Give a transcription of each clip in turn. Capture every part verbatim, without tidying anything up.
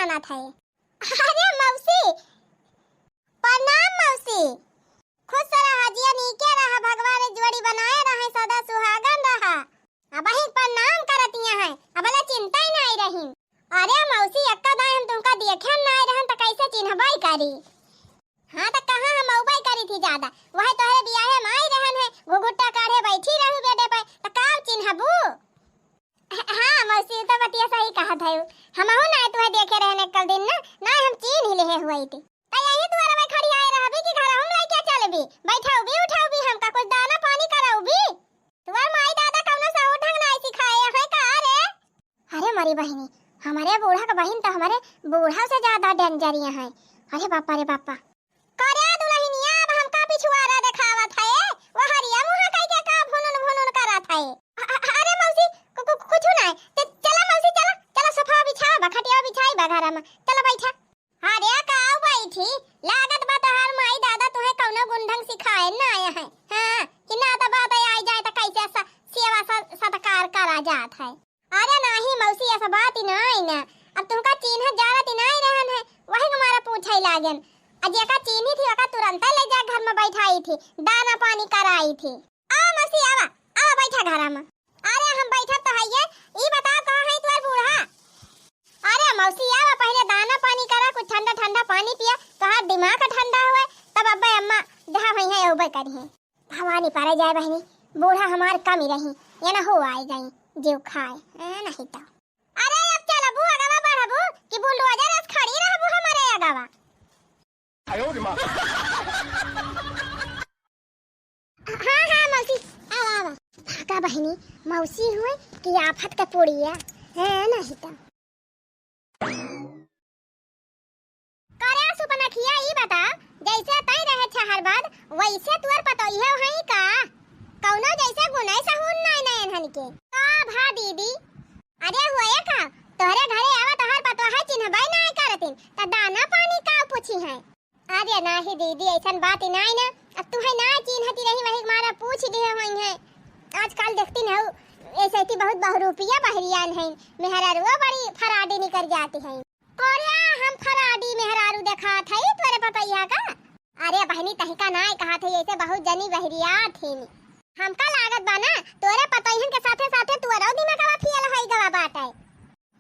ना था ये। अरे मौसी, प्रणाम मौसी। खुश रहा, जिया नीके रहा, भगवान जोड़ी बनाए रहे, सदा सुहागन रहा। अबहीं प्रणाम करतिया है, अबला चिन्हतै नाहीं रहिन। अरे मौसी, एक्का दाईं हम तुमका देखे नाहीं रहन, त कैसे चिन्हबै करी? हाँ, त कहाँ हम अउबै करी थी ज्यादा, वही तोहरे बियाहे मा आई रहन है, घुघुट्टा काढ़े बैठी रहू बेडे पे, त का चिन्हबू? हाँ मौसी, त बतिया सही कहत है, हमहू नाहीं तुहे देखे रहन एक्कल दिन ना, नाहीं हम चिन्हि लेहे हुवै थी। त यही दुआरवै खड़ी आए रहबी कि घरहूँ मा लइके चलबी? बैठउबी उठउबी हमका, कुछ दाना पानी करउबी? तुहार माई दादा कउनो सहूर ढंग नाहीं सिखाए हैं का रे? अरे मरी बहिनी, हमरे बूढ़ा क बहिन त हमरे बूढ़ा से ज्यादा डेंजरिया है। अरे बापा रे बापा। करे दुलहिनिया, अब हमका पिछुआरा देखावत है? वहरिया मुँह कइके का भुनुन भुनुन करत है? अ-, अ-, अरे मौसी, कु-, कु-, कुछु नाहीं। च-, चला मौसी, चला, चला सोफा बिछावा, खटिया बिछाइबा घरा मा। चला बैठा। अरे काउ बैठी, लागत बा तोहार माई दादा तुहे कउनो गुण ढंग सिखाए नाहीं है। हाँ, कि ना त बात आई जाए त कैसे स-, सेवा स-, सत्कार करा जात है। अरे नाहीं मौसी, अइसा बात ही नाहीं ना। अब तुमका चिन्हत जानत ही नाहीं रहन है, वही क मारे पूछै लागेन। अ जेका चिन्ही थी, ओका तुरंतै लै जा घर मा बैठाई थी, दाना पानी कराई थी। आ मौसी, आवा, आवा, बैठा घरा मा। अरे हम बैठत त हइये, ई बताओ कहाँ है तुहार बूढ़ा? अरे मौसी, आवा, पहिले दाना पानी करा, कुछ ठंडा ठंडा पानी पिया, तोहार दिमाग ठंडा होए, तब अब्बे अम्मा जहाँ होइहैं, अउबै करिहैं। भवानी परे जाए बहिनी, बूढ़ा हमार कम ही रही, ये ना हो आई जाई, जीव खाए, ए, नहीं तो। अरे अब चलबू अगवा बढ़बू कि बुलडोजर अस खड़ी रहबू हमरे अगवा? हाँ, हाँ, मौसी, आवा, आवा। भागा बहिनी, मौसी हुए कि आफत के पुड़िया, है नहीं तो। करे सुपनखिया, ई बता, जैसे तै रहे छहर बाद, वैसे तुअर पतोहिया हई का? कौनो जैसे गुनाई सहून नाई नयन हन के। का भा दीदी? अरे हुए का, तोहरे घरे आवा तोहर पतोह चिन्हबे नाई करतिन, त दाना पानी का पूछी है? अरे नाही दीदी, ऐसन बात ही नाई ना। अब तुहे ना चिन्हती रही, वही मारा पूछ लिए होइहैं। आजकल देखती न हो, ऐसे थी बहुत बहुरूपिया बहरियान हैं, मेहरारुआ बड़ी फराडी निकर जाती हैं। कोरिया हम फराडी मेहरारू देखात हई तोरे पतैया का? अरे बहिनी, तहिका नाई कहत हई, ऐसे बहुत जनी बहरियात हैं। हमका लागत बा ना, तोरे पतैहन के साथे साथे तोरो दिमागवा फियल होई गवा बाटे।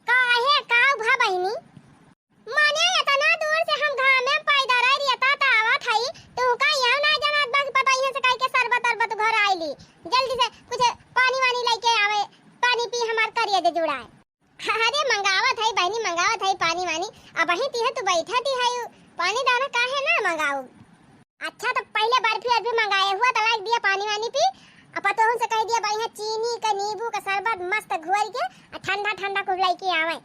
काहे, का भा बहिनी? माने एतना दूर से हम घामे में पैदल रेता त आवत हई, तुहका इहो ना जानत बा कि पतोहिया से कहि के शरबत अरबत घर आइली। जल्दी से कुछ पानी वानी लइके आवे, पानी पी हमार करिया दे जुड़ाए। अरे मंगावत हई बहिनी, मंगावत हई पानी वानी। अबहीं तिहे तू बैठा ती हई, पानी दाना काहे ना मंगाऊ? अच्छा, त पहिले बर्फी वर्फी मंगाए हुआ, त लाइक दिया पानी वानी पी। अब पतोहन से कहि दिया, बढ़िया चीनी का, नींबू का शरबत मस्त घोर के, आ ठंडा ठंडा खूब लइके आवे।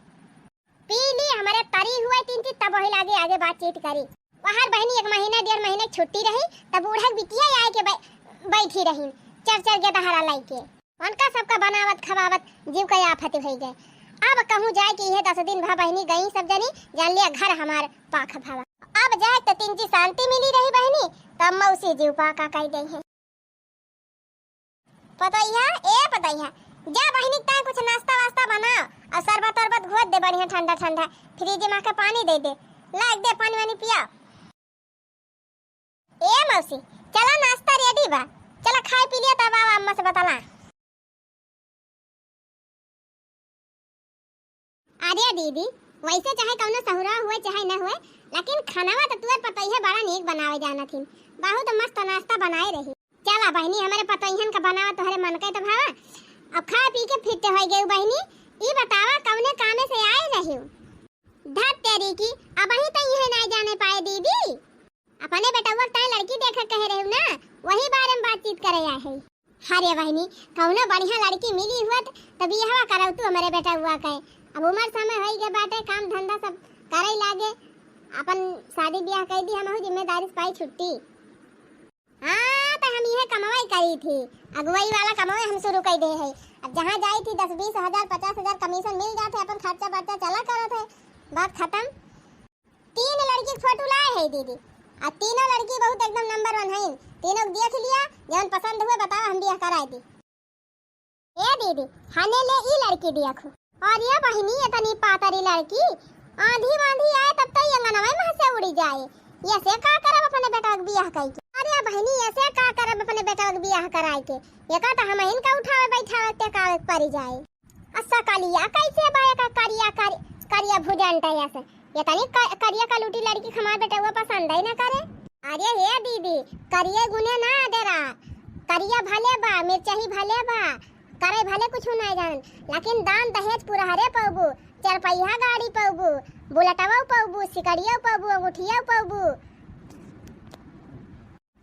पी ली, हमरे तरी हुए तीन चीज, तब वही लागे आगे बातचीत करी। वहार बहिनी एक महीना, डेढ़ महीने की छुट्टी रही, तब बूढ़ा के बिटिया आए के बै-, बैठी रही, चर चर के दहाड़ा लइके। उनका सबका बनावत खवावत जीव का आफत होइ गए। अब कहूँ जाए कि इहे दस दिन भा बहिनी गई सब जनी, जान लिया घर हमार पाख भवा। अब जाए त तिनकी शांति मिली रही बहिनी, तब मौसी जीव पाका कइ गई है। पतैया, ए पतैया, जा बहिनी ताई कुछ नाश्ता वास्ता बनाओ और शरबत अरबत घोट दे बढ़िया ठंडा ठंडा, फ्रिज में के पानी दे दे, लाइक दे पानी वानी पिया। ए मौसी, चला नाश्ता रेडी बा, चला खाए पी लिया तब आवा अम्मा से बतला। अरे दीदी, वैसे चाहे कौनो सहुरा हुए चाहे न हुए, लेकिन खानावा तो तुअर पतोहिया बड़ा नीक बनावे जानत हिन। बहुत मस्त नाश्ता बनाए रही। चला बहिनी, हमरे पतोहियन का बनावा तोहरे मन के तो भावा। अब खा पी के फिट हो गई बहिनी। ई बतावा कौने कामे से आए रही? धत तेरी की, अबहीं तो इहे नाई जाने पाए दीदी। अपने बेटउआ के ताई लड़की देखे कहे रहे ना, वही बारे में बातचीत करे आए है। अरे बहिनी, कौनो बढ़िया लड़की मिली हुआ त बियाहवा करौतू हमरे बेटउआ के। अब उमर समय होई गए बाटे, काम धंधा सब करे लागे, अपन शादी बियाह कइ दी, हमहू जिम्मेदारी से पाई छुट्टी। हाँ, त हम इहे कमवाई करी थी, अगुवाई वाला कमवाई हम शुरू कइ दे है। अब जहाँ जाई थी दस बीस हजार, पचास हजार कमीशन मिल जात है, अपन खर्चा बर्चा चला करत है, बात खत्म। तीन लड़की के फोटो लाए है दीदी, आ तीनों लड़की बहुत एकदम नंबर वन है। तीनों के देख लिया, जौन पसंद हुए बताओ, हम बियाह कराए दी। ए दीदी, हने ले ई लड़की देखो। और ये बहिनी, इतनी पातरी लड़की, आँधी वाँधी आए तब तो ई अंगनवा मँ से उड़ी जाए। एसे का करब अपने बेटवा के बियाह कइ के? अरे बहिनी, एसे का करब अपने बेटवा के बियाह कराइ के? एका तो हमहिन का उठावे बैठावे टेकावे के परि जाए। आ सकलिया कइसे बा एका करिया, करि-, करिया भुजंट है एसे? एतनी क-, करिया कलूटी लड़की हमार बेटवा पसंद ही न करे। अरे हे दीदी, करिया गुने ना डेरा, करिया भले बा, मिर्चही भले बा, करे भले कुछ नाहीं जानन, लेकिन दान दहेज पुरहरे पउबू, चरपहिया गाड़ी पउबू, बुलेटवा पउबू, सिकड़िया पउबू, अंगूठिया पउबू।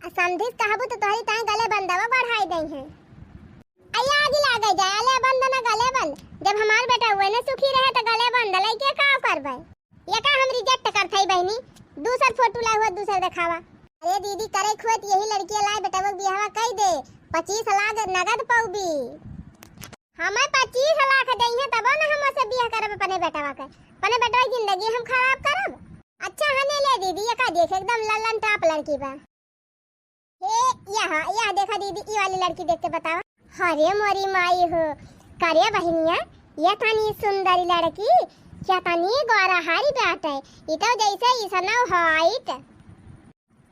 आ समधिस कहबू तो तोहरी ताईं गले बंदवा बढ़ाइ देइहैं। अइया आगी लागे जाए, ले बंद ना गले बंद। जब हमार बेटवा न सुखी रहे तो गले बंद लइके का करबै? एका हम reject करत हई बहिनी, दूसर फोटो लावा, दूसर देखावा। अरे दीदी, करे खुए त यही लड़किया लाए बेटवा के बियाहवा कइ दे, पच्चीस लाख नगद पउबी। हमें पच्चीस लाख देइहैं तब न हम ओसे बियाह करब अपने बेटवा के, अपने बेटवा की जिंदगी हम खराब करब? अच्छा हने ले दीदी, एका देख एकदम लल्लन टाप लड़की बा। हे, यह, यह देखा दीदी, ई वाली लड़की देख के बतावा। अरे मोरी माई हो, करे बहिनिया, एतनी सुंदर लड़की, एतनी गोरहरी बाटे, ई तो जैसे snow white।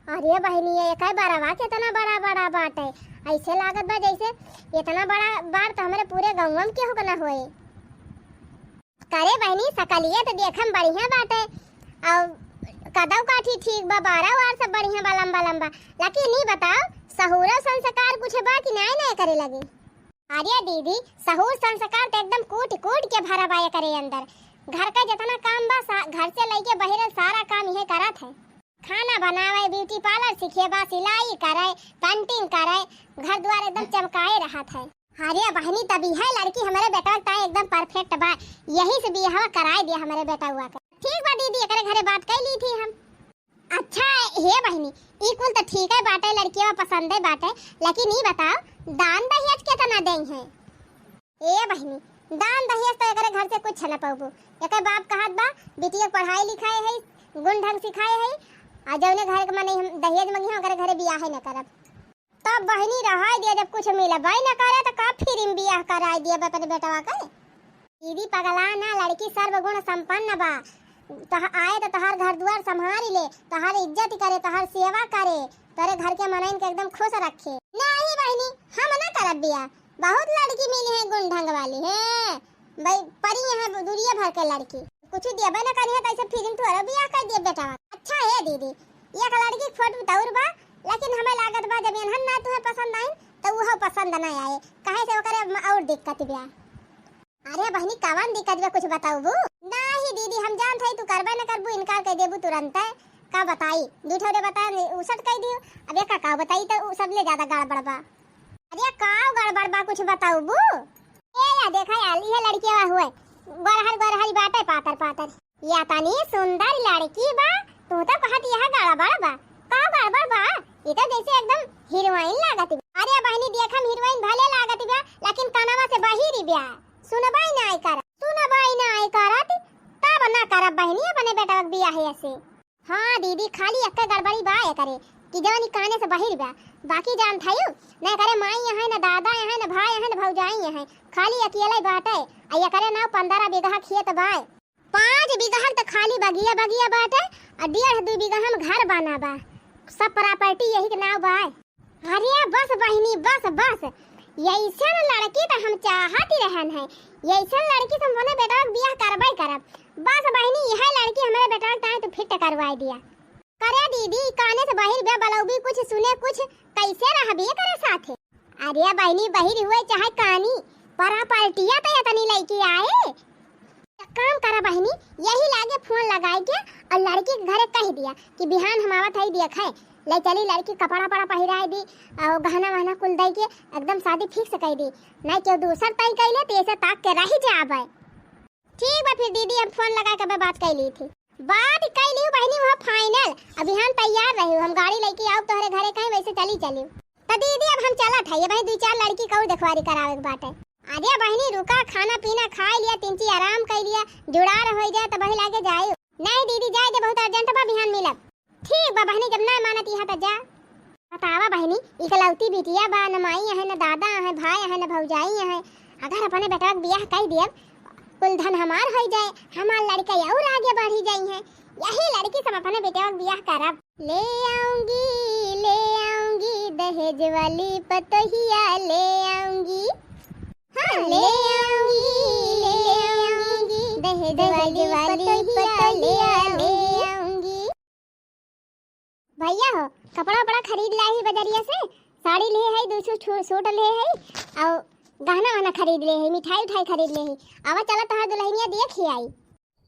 अरे बहिनिया, एकर बरवा केतना बड़ा बड़ा बाटे, ऐसे लागत बा जैसे एतना बड़ा बार तो हमरे पूरे गौवा में केहू के ना होए। करे बहिनी, सकलिए तो देखे में बढ़िया बाटे, और कदव काठी ठीक बा, बारह वार सब बढ़िया बा, लंबा लंबा। लेकिन ई बताओ, सहूरो संस्कार कुछ बा कि नाय नाय करे लगे? अरे दीदी, सहूर संस्कार तो एकदम कूट कूट के भरा बा एकरे अंदर। घर का जितना काम बा, सा-, घर से लइके बहिरल सारा काम इहे करत है। खाना बनावे, beauty parlour सीखे बा, सिलाई करे, painting करे, घर द्वार एकदम चमकाए रहत है। अरे बहिनी, तब इहे लड़की हमरे बेटवा के ताईं एकदम perfect बा, यही से बियाहवा कराए दिया हमरे बेटवा के। ठीक बा दीदी, एकरे घरे बात कइ ली थी हम। अच्छा हे बहिनी, ई कुल तो ठीक है बाटे, लड़किया पसंद है बाटे, लेकिन ई बताओ, दान दहेज केतना देइहैं? ए बहिनी, दान दहेज तो एकरे घर से कुछ न पउबू। एकर बाप कहत बा, बिटिया के पढ़ाई लिखाए है, गुण ढंग सिखाए है, आ जौने घर के मने हम दहेज मंगिहैं, ओकरे घरे बियाहे न करब। तब बहिनी रहाई दिया, जब कुछ मिलबे न करे तो का free में बियाह कराई दिया अपने बेटवा के? दीदी पगला ना, लड़की सर्वगुण संपन्न बा। तह-, आए तो तोहार घर दुआर संभारी ले, तोहार इज्जत करे, तोहार सेवा करे, तोरे घर के मनइन के एकदम खुश रखे। नहीं बहिनी, हम ना करब बियाह। बहुत लड़की मिली है गुण ढंग वाली, हैं? भाई, परी यहाँ दुनिया भर के लड़की। कुछ देबे न करिहैं, तो ऐसे free में तोहरो बियाह कर दिए बेटा। अच्छा हे दीदी, एक लड़की के फोटो तौर बा, लेकिन हमें लागत बा जब एनहन ना तुहे पसंद आइन, तो उहो पसंद ना आए, काहे से ओकरे म-, और दिक्कत बा। अरे बहिनी, कवन दिक्कत बा, कुछ बताउबू? नाही दीदी, हम जानत हई तू करबे न करबू, इनकार कर देबू तुरंते। का बताई, दू ठौरे बताए, उसट कह दियो। अब एका का बताई, तो उ सबले ज्यादा गड़बड़ बा। अरे का गड़बड़ बा, कुछ बताउबू? ए या देखा यार, इहे लड़किया हुए, गोरहर गोरहर बाटे, पातर पातर। या तनी सुंदर लड़की बा, तू तो कहत यह गड़बड़ बा। का गड़बड़ बा? ई तो जैसे एकदम हीरोइन लागत बा। अरे बहिनी, देख हम हीरोइन भले लागत बा, लेकिन कनवा से बहिरी बा। सुनबाई नाय करत, सुनबाई नाय करत, तब ना करब बहिनी अपने बेटवा के बियाह ऐसे। हाँ दीदी, खाली एक्के गड़बड़ी बा एकरे कि जवन ई काने से बहिर बा, बाकी जानत हयू, न एकरे माई अहै, न दादा अहै, न भाई अहै, न भौजाई अहै, खाली अकेले बाटे। आ एकरे नाव पन्द्रह बीघा खेत बा, पाँच बीघा त खाली बगिया बगिया बाटे, आ डेढ़ दू बीघा में घर बना बा, सब property यही के नाव बा। अरे बस बहिनी, बस, बस, यैसन लड़की त हम चाहत ही रहन है, यैसन लड़की से हम अपने बेटवा के बियाह करबे करब। बस बहिनी, यह लड़की हमरे बेटवा के ताईं तू fit करवाई दिया। करे दीदी, काने से बहिर बे बलौबी, कुछ सुने कुछ, कैसे रहबे करे साथे? अरे बहिनी, बहिर हुए चाहे कानी, property या त इतनी लइके आए। एक काम करा बहिनी, यही लागे फोन लगाए के और लड़की के घरे कह दिया कि बिहान हम आवत हई देखे, ले चली लड़की कपड़ा पड़ा पहिराए दी और गहना वहना कुल दे के एकदम शादी fix कर दी, नहीं केहू दूसर तय कैले तो ऐसे ताक के रह जाबे। ठीक बा फिर दीदी, हम फोन लगा के अबे बात कर ली थी। बात कर लियो बहिनी, वह final। अभी हम तैयार रहियो, हम गाड़ी लेके आओ तोहरे घरे कहीं, वैसे चली चलियो। तो दीदी अब हम चलत है, ये भाई दो चार लड़की का और देखवारी करावे के बाटे। अरे बहिनी रुका, खाना पीना खाई लिया, तिनची आराम कर लिया, जुड़ार हो जाए तो वही लागे जाए। नहीं दीदी जाए दे, बहुत urgent बा, बिहान मिलब। ठीक बा बहिनी, जब ना मानत यहाँ तो जा। बतावा बहिनी, इकलौती बिटिया बा, न माई अहै, न दादा अहै, भाई अहै, न भौजाई अहै। अगर अपने बेटवा के बियाह कई दियब, कुल धन हमार होइ जाए, हमार लड़का अउर आगे बढ़ी जाइहैं। यही लड़की से हम अपने बेटवा के बियाह करब। ले आऊंगी, ले आऊंगी दहेज वाली पतोहिया, ले आऊंगी। हाँ, ले आऊंगी, ले आऊंगी दहेज वाली पतोहिया, ले आऊंगी। भैया हो, कपड़ा उपड़ा खरीद लाए ही बजरिया से, साड़ी ले है, दो सौ छू-, सूट ले है, और गहना वहना खरीद ले है, मिठाई उठाई खरीद ले है। आवा चला तोहार दुल्हनिया देख ही आई।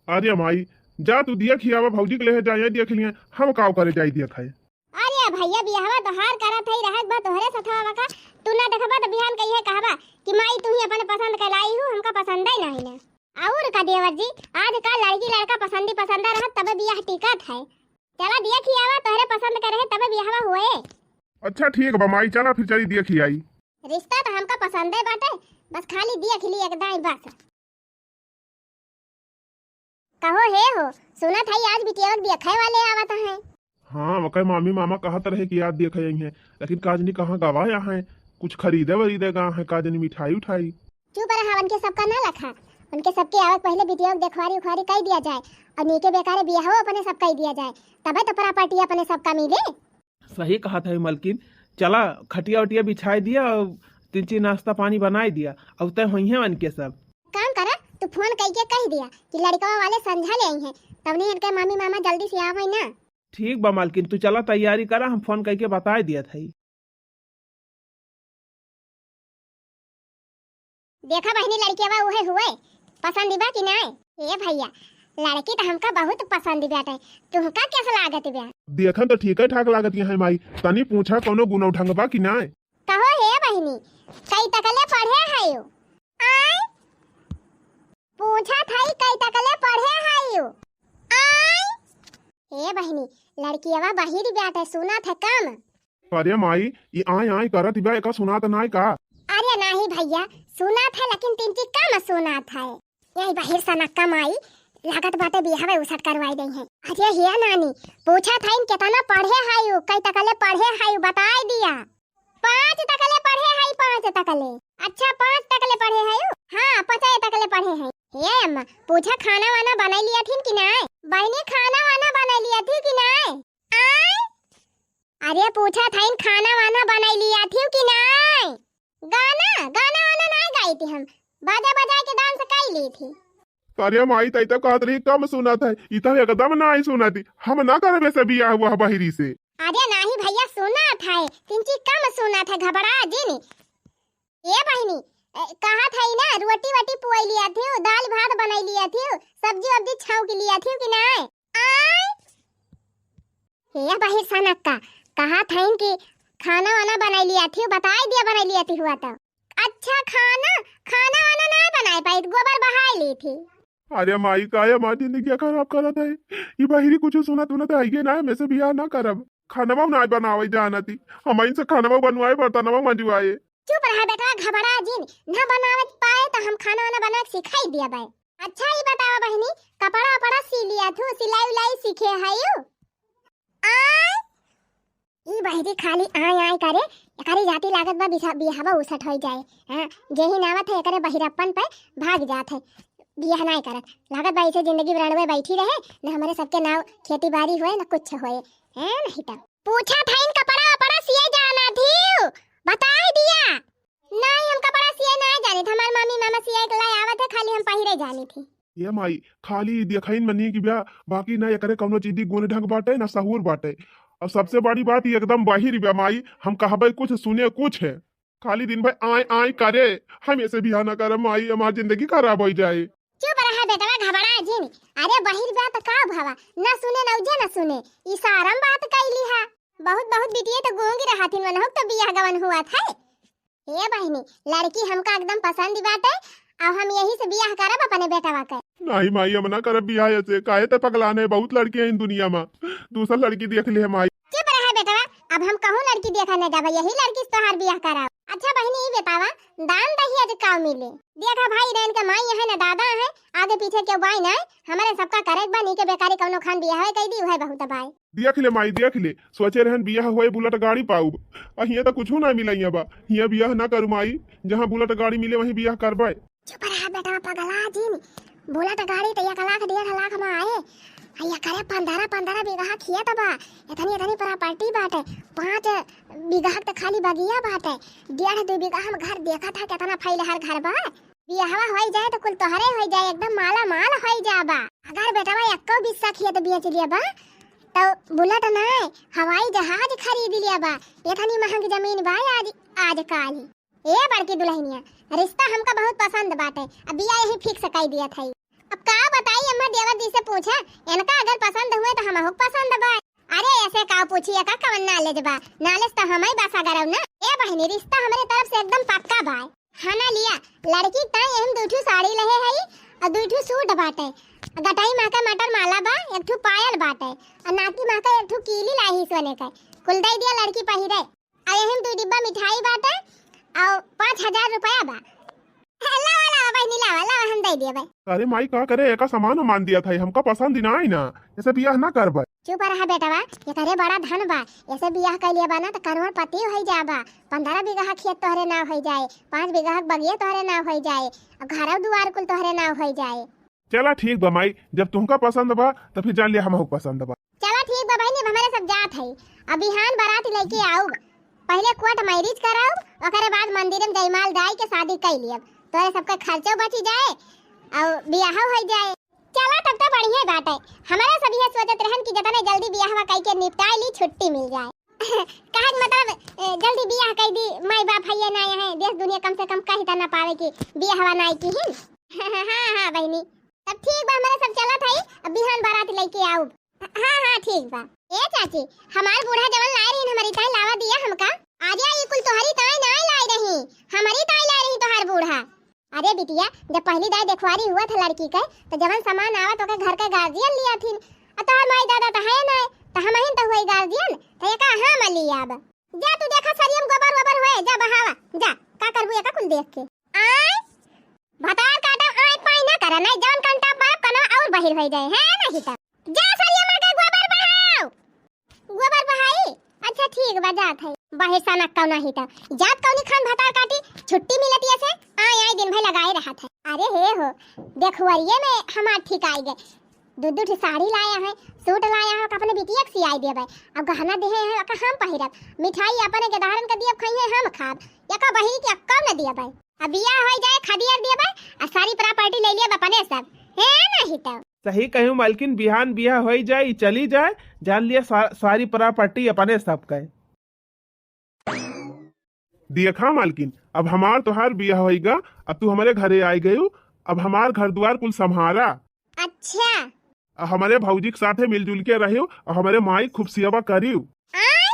अरे माई, जा तू देख ही आवा, भौजी के ले है, जा ये देख लिए, हम काव करे जाई देख है। अरे भैया, बियाहवा तोहार करत है, रहत बा तोहरे सथवा बा का, तू ना देखबा तो बिहान कहिए कहबा कि माई तू ही अपन पसंद के लाई हूँ, हमका पसंद है नहीं ना। और का देवर जी, आज का लड़की लड़का पसंदी पसंदा रहत तबे बियाह टिकत है। चला देख ही आवा, तोहरे पसंद के रहे तबे बियाहवा हुए। अच्छा ठीक बा माई, चला फिर चली देख ही आई। रिश्ता तो हमका पसंदे बाटे, बस खाली देख ली एक दाई बस। कहो हे हो, सुनत है आज बिटिया के देखे वाले आवत हैं। हाँ, ओकर मामी मामा कहत रहे कि आज देखे आई हैं, लेकिन काजनी कहाँ गवा हैं, कुछ खरीदे वरीदे गा हैं, काजनी मिठाई उठाई। चुप रहा, उनके सबका ना लखा, उनके सबके आवत पहले बिटिया के देखवारी उखवारी कई दिया जाए और नीके बेकारे बियाहो अपने सब कई दिया जाए, तबे तो प्रॉपर्टी अपने सबका मिले। सही कहत है मलकिन, चला खटिया उटिया बिछाई दिया और तीन चीज नाश्ता पानी बनाई दिया, अब तय होइहे उनके सब। काम करा, तू फोन कई के कह दिया कि लड़कवा वाले संझा ले आई हैं, तब नहीं इनके मामी मामा जल्दी से आवे ना। ठीक बा मलकिन, तू चला तैयारी करा, हम फोन कई के बताई दिया था। देखा बहिनी, लड़किया उहे हुए, पसंद बा कि नाय? ए भैया, लड़की तो हमका बहुत पसंद बाटे, तुमका कैसा लागत बा? देखन तो ठीक ठाक लागत है माई, तनी पूछा कौनो गुनो ढंग बा कि नाय? कहो हे बहिनी, कई तकले पढ़े है यू? आय? पूछा था कई तकले पढ़े है यू? आय? ए बहिनी, लड़किया बहिर बाटे, सुना था कम। अरे माई, ई आय आय करत बा, एका सुनात नाय का? अरे नाही भैया, सुनात है, लेकिन तिनकी कम सुनात है। यही बहिर सनक्का माई, लागत बाटे बियाहवे उसट करवाई दई है। अरे हे नानी, पूछा था इन केतना पढ़े है यू, कई तकले पढ़े है यू, बताई दिया। पाँच तकले पढ़े है, पाँच तकले। अच्छा, पाँच तकले पढ़े है यू? हाँ, पाँचे तकले पढ़े है। हे अम्मा, पूछा खाना वाना बनाई लिया थी कि नाय? बहिनी, खाना वाना बनाई लिया थी कि नाय? आय? अरे पूछा था इन खाना वाना बनाई लिया थी कि नाय? गाना, गाना वाना नाय गाई थी हम, बाजा बजा के डांस कर ली थी। अरे माई, तई तो कहत रही कम सुनत है, ई तो एकदम नाय सुनती, हम ना करबे से बियाह हुआ बहिरी से। अरे नाही भैया, सुनत है, तिनकी कम सुनत है, घबरा जिन। ए बहिनी, ए, कहा था ना, रोटी वोटी पुआई लिया थी, दाल भात बनाई लिया थी, सब्जी वब्जी छौंक लिया थी कि नाय? आय? हे बहिर सनक्का, कहा था कि खाना वाना बनाई लिया थी, बताई दिया बनाई लिया थी हुआ तो। अच्छा खाना, खाना वाना ना बनाए पाई, गोबर बहाई ली थी। अरे माई, काहे हमार जिंदगी खराब करत है? ई बहिरी कुछ सुनत उनत है ये ना, हमें से बियाह ना करब। खानवा ना बनावे जानती, हम इनसे खानवा बनवाए, बर्तनवा मंजवाए। चुप रहा बेटवा, घबरा जिन, ना बनावे पाए तो हम खाना वाना बना के सिखाई दिया बाय। अच्छा ई बतावा बहिनी, कपड़ा वपड़ा सी लिया थू, सिलाई उलाई सीखे है यू? आय? ई बहिरी खाली आय आय करे, एकरी जाति लागत बा बिसा-, बियाहवा उसट होई जाए। हाँ, जेही नावत है एकरे बहिरप्पन पे भाग जात है, बियाह नाय करत। लागत बा ऐसे जिंदगी ब्रांडवे बैठी रहे, न हमरे सबके नाव खेती बाड़ी होए, न कुछ होए। हैं, नहीं त। पूछा था इन कपड़ा वपड़ा सिए जाना थी, बताई दिया। नहीं, हम कपड़ा सिए ना जानी थे, हमार मामी मामा सिए के लाई आवत है, खाली हम पहिरे जानी थी। ये माई, खाली देखइन मनी की ब्या, बाकी ना एकरे कौनो चीज की गुण ढंग बाटे, ना सहूर बाटे। और सबसे बड़ी बात, ये एकदम बहिर ब्या माई, हम कहबे कुछ, सुने कुछ है। खाली दिन भर आय आय करे, हम ऐसे बियाह ना करब माई, हमार जिंदगी खराब होई जाए। चुप रहा बेटवा, घबरा जिन। अरे बहिर ब्या त का भवा, ना सुने ना उजे ना सुने, ई सारम बात कैली है। बहुत बहुत बिटिये तो गूंगी रहा थिन, मनहुक तो बियाह गवन हुआ था। हे बहिनी, लड़की हमका एकदम पसंद बाटे, अब हम यही से बियाह करब अपने बेटवा के। नहीं माई, हम ना करब बियाह ऐसे, काहे ते पगलान है, बहुत लड़की है इन दुनिया में, दूसर लड़की देख ले माई। चुप रहे बेटवा, अब हम कहूँ लड़की देखा न जाबे, यही लड़की से तोहार बियाह कराब। अच्छा बहिनी, ई बतावा, दान दहेज का मिले? देखा भाई, इनके माई है न दादा है, आगे पीछे केहू बाई नहीं, हमारे सबका करे के बा, नीके बेकारी कौनो खान बियाह कई दी, वह बहुत बाय। देख ले माई, देख ले, सोचे रहन बियाह होए बुलेट गाड़ी पाउब, आ हियां त कुछू ना मिलैया बा। हियां बियाह ना करू माई, जहाँ बुलेट गाड़ी मिले वहीं बियाह करबे। चुप रहा बेटवा, पगला जिन। बुलेट गाड़ी त एक लाख डेढ़ लाख मा आए, आ एकरे पन्द्रह पन्द्रह बीघा खेत बा, इतनी इतनी प्रॉपर्टी बाटे, पाँच बीघा त खाली बगिया बाटे, डेढ़ दू बीघा हम घर देखत है, कितना फैलहर घर बा। बियाहवा होई जाए त कुल तोहरे होई जाए, एकदम माला माल होई जाबा। अगर बेटवा एक्को बिस्सा खेत बेच लिया बा, त बुलेट नाय, हवाई जहाज खरीद लिया बा। इतनी महंग जमीन बा आज, आजकल। ए बड़की दुल्हनिया, रिश्ता हमका बहुत पसंद बाटे, अब बियाह यही फिक्स कर दिया था। अब का बताई अम्मा, देवर जी से पूछा, इनका अगर पसंद हुए त हमहू के पसंद बा। अरे ऐसे का पूछी, एका कवन नॉलेज बा? नॉलेज त हमई बा सगरव ना। ए बहिनी, रिश्ता हमरे तरफ से एकदम पक्का बा। हाँ ना लिया, लड़की ताई एहम दू ठू साड़ी लहे हई और दू ठू सूट बाटे। गटाई माँ का मटर माला बा, एक ठू पायल बाटे और नाती माँ का एक ठू कीली लाई ही सोने का। कुल दे दिया लड़की पहिरे। और एहम दू डिब्बा मिठाई बाटे और पाँच हजार रुपया बा। लावा, लावा बहिनी, लावा, लावा, हम दे दिया भाई। अरे माई, का करे, एका सामान मान दिया था, हमका पसंद ही ना आई ना, ऐसे बियाह ना करबे। चुप रहा बेटवा, एकरे बड़ा धन बा, ऐसे बियाह कर लिया बा ना त करोड़पति हो जाबा। पन्द्रह बीघा खेत तोहरे नाव हो जाए, पाँच बीघा बगिया तोहरे नाव हो जाए, और घर दुआर कुल तोहरे नाव हो जाए। चला ठीक बा माई, जब तुमका पसंद बा त फिर जान लिया हमहू के पसंद बा। चला ठीक बा बहिनी, अब हमरे सब जात है, अब बिहान बारात लेके आउब, पहले कोर्ट मैरिज कराउब, ओकरे बाद मंदिर में जयमाल दाई के शादी कर लियब, तोरे सबके खर्चो बची जाए और बियाह हो जाए। चला तब तो बढ़िया बात है, हमारा सब यह सोचत रहन कि जितने जल्दी बियाहवा कई के निपटाई ली, छुट्टी मिल जाए। कहत मतलब, ए, जल्दी बियाह कर दी, माई बाप है ये ना है, देश दुनिया कम से कम कही त ना पावे कि बियाहवा ना की ही। हाँ, हाँ, बहिनी, तब ठीक बा, हमारे सब चलत हई, अब बिहान बारात लेके आउब। हाँ, हाँ, ठीक बा। ए चाची, हमार बूढ़ा जवन लाए रही, हमारी ताई लावा दिया हमका। अरे, ई कुल तोहरी ताई नाय लाए रही, हमारी ताई लाए रही तोहार बूढ़ा। अरे बिटिया, जब पहली दाई देखवारी हुआ था लड़की के, तो जवन सामान आवत ओके घर के गार्जियन लिया थिन, और तोहार माई दादा तो है नाय, तो हम ही तो हुई गार्जियन, तो ये का हम लियाब। जा तू देखा सरियम गोबर वोबर हुए, जा बहावा, जा, का करबू एका कुल देख के। आय, भतार काटा आय पाई ना करा, नहीं जवन कंटा पर कनो और बहिर हो जाए, है नहीं तो। जा सरिया मार के गोबर बहाओ। गोबर बहाई? अच्छा ठीक बा, जात है। बहिर सनक कौना ही त। जात कौनी खान भतार काटी, छुट्टी मिलत ये से, आय आय दिन भर लगाए रहत है। अरे हे हो, देखुवरिये में हमार ठीक आई गए। दू दू ठे साड़ी लाया है, सूट लाया है, अपने बिटिया के सियाई देबे। अब गहना देहे हैं, ओका हम पहिरब। मिठाई अपने गेदहरन के दियब, खइहे हम खाब। एका बहिरी के अक्का न दियबे। अब बियाह हो जाए, खदियर देबे, आ सारी प्रॉपर्टी ले लियब अपने सब। है नहीं तो। सही कहू मालकिन, बिहान बियाह होई जाए, चली जाए, जान लिया सा-, सारी प्रॉपर्टी अपने सब के। देखा मालकिन, अब हमार तोहार बियाह होइगा, अब तू हमरे घरे आई गयू, अब हमार घर दुआर कुल संभारा। अच्छा। आ हमरे भौजी के साथे मिलजुल के रहियो, और हमरे माई खूब सेवा करियो। आय?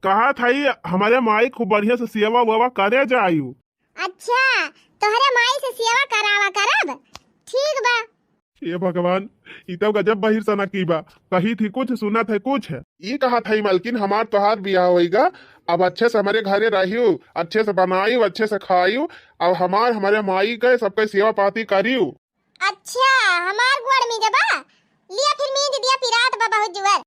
कहा था हमरे माई खूब बढ़िया से सेवा वेवा करे जायू। अच्छा, तोहरे माई से सेवा करावा करब? ठीक बा। हे भगवान, ई तो गजब बहिर सनकी बा। कही थी कुछ, सुनत है कुछ। ई कहा था मालकिन, हमार तोहार बियाह होइगा, अब अच्छे से हमरे घरे रहियो, अच्छे से बनायू, अच्छे से खायू, अब हमार, हमरे माई के सबके सेवा पाती करियो। अच्छा, हमार गोड़ मीजबा? लिया फिर मीज दिया, पिरात बा बहुत जुअर।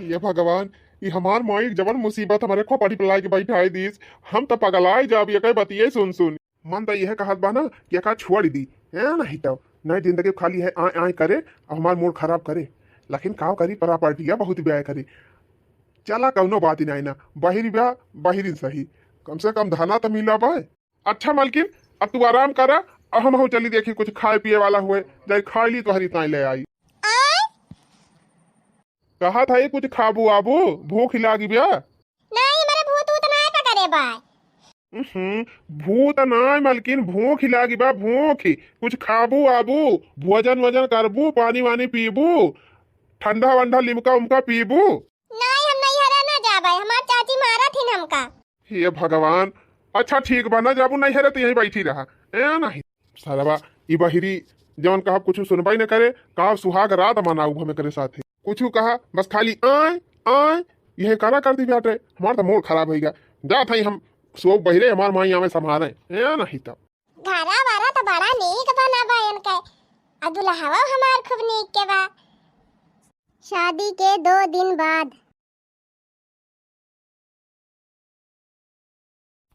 हे भगवान, ई हमार माई जवन मुसीबत हमरे खोपड़ी पे लाइके बैठाई दीस, हम त पगलाई जाब एके बतिये सुन सुन। मन त यह कहत बा ना कि एका छोड़ दी, है नहीं तो, नहीं जिंदगी खाली है आय आय करे, अब हमार मूड खराब करे। लेकिन का करी, प्रॉपर्टिया बहुत ब्याय करी। चला कौनो बात ही नहीं ना, बहिरी ब्या, बहिरी सही, कम से कम धना त मिला बा। अच्छा मालकिन, अब तू आराम करा, अब हमहू चली देखी कुछ खाए पिए वाला हुए, जाई खाई ली तोहरी ताई ले आई। आय? कहा था ये कुछ खाबू आबू, भूख लागी ब्या? नहीं, मेरे भूत उत ना पकड़े बा। उहुं, भूत ना मालकिन, भूख लागी बा, भूख। कुछ खाबू आबू, भोजन वोजन करबू, पानी वानी पीबू, ठंडा वंडा लिमका उमका पीबू। नहीं, हम नैहरा ना जाबे, हमार चाची मारत हिन हमका। हे भगवान, अच्छा ठीक बा, ना जाबू नैहरे त यहीं बैठी रहा। ए नहीं, सरवा, ई बहिरी जवन कहा कुछ सुनबे न करे, का सुहाग रात मनाऊ हमें करे साथे। कुछ कहा, बस खाली आय, आय, यह करा कर दी बाटे। हमार त मूड खराब होइगा। जात हई हम सो बहिरे, हमार माई आवे संभारे। ए नहीं तो। घरा बारा त बड़ा नीक बना बा इनके। आ दुल्हवा हमार खूब नीक के बा। शादी के दो दिन बाद।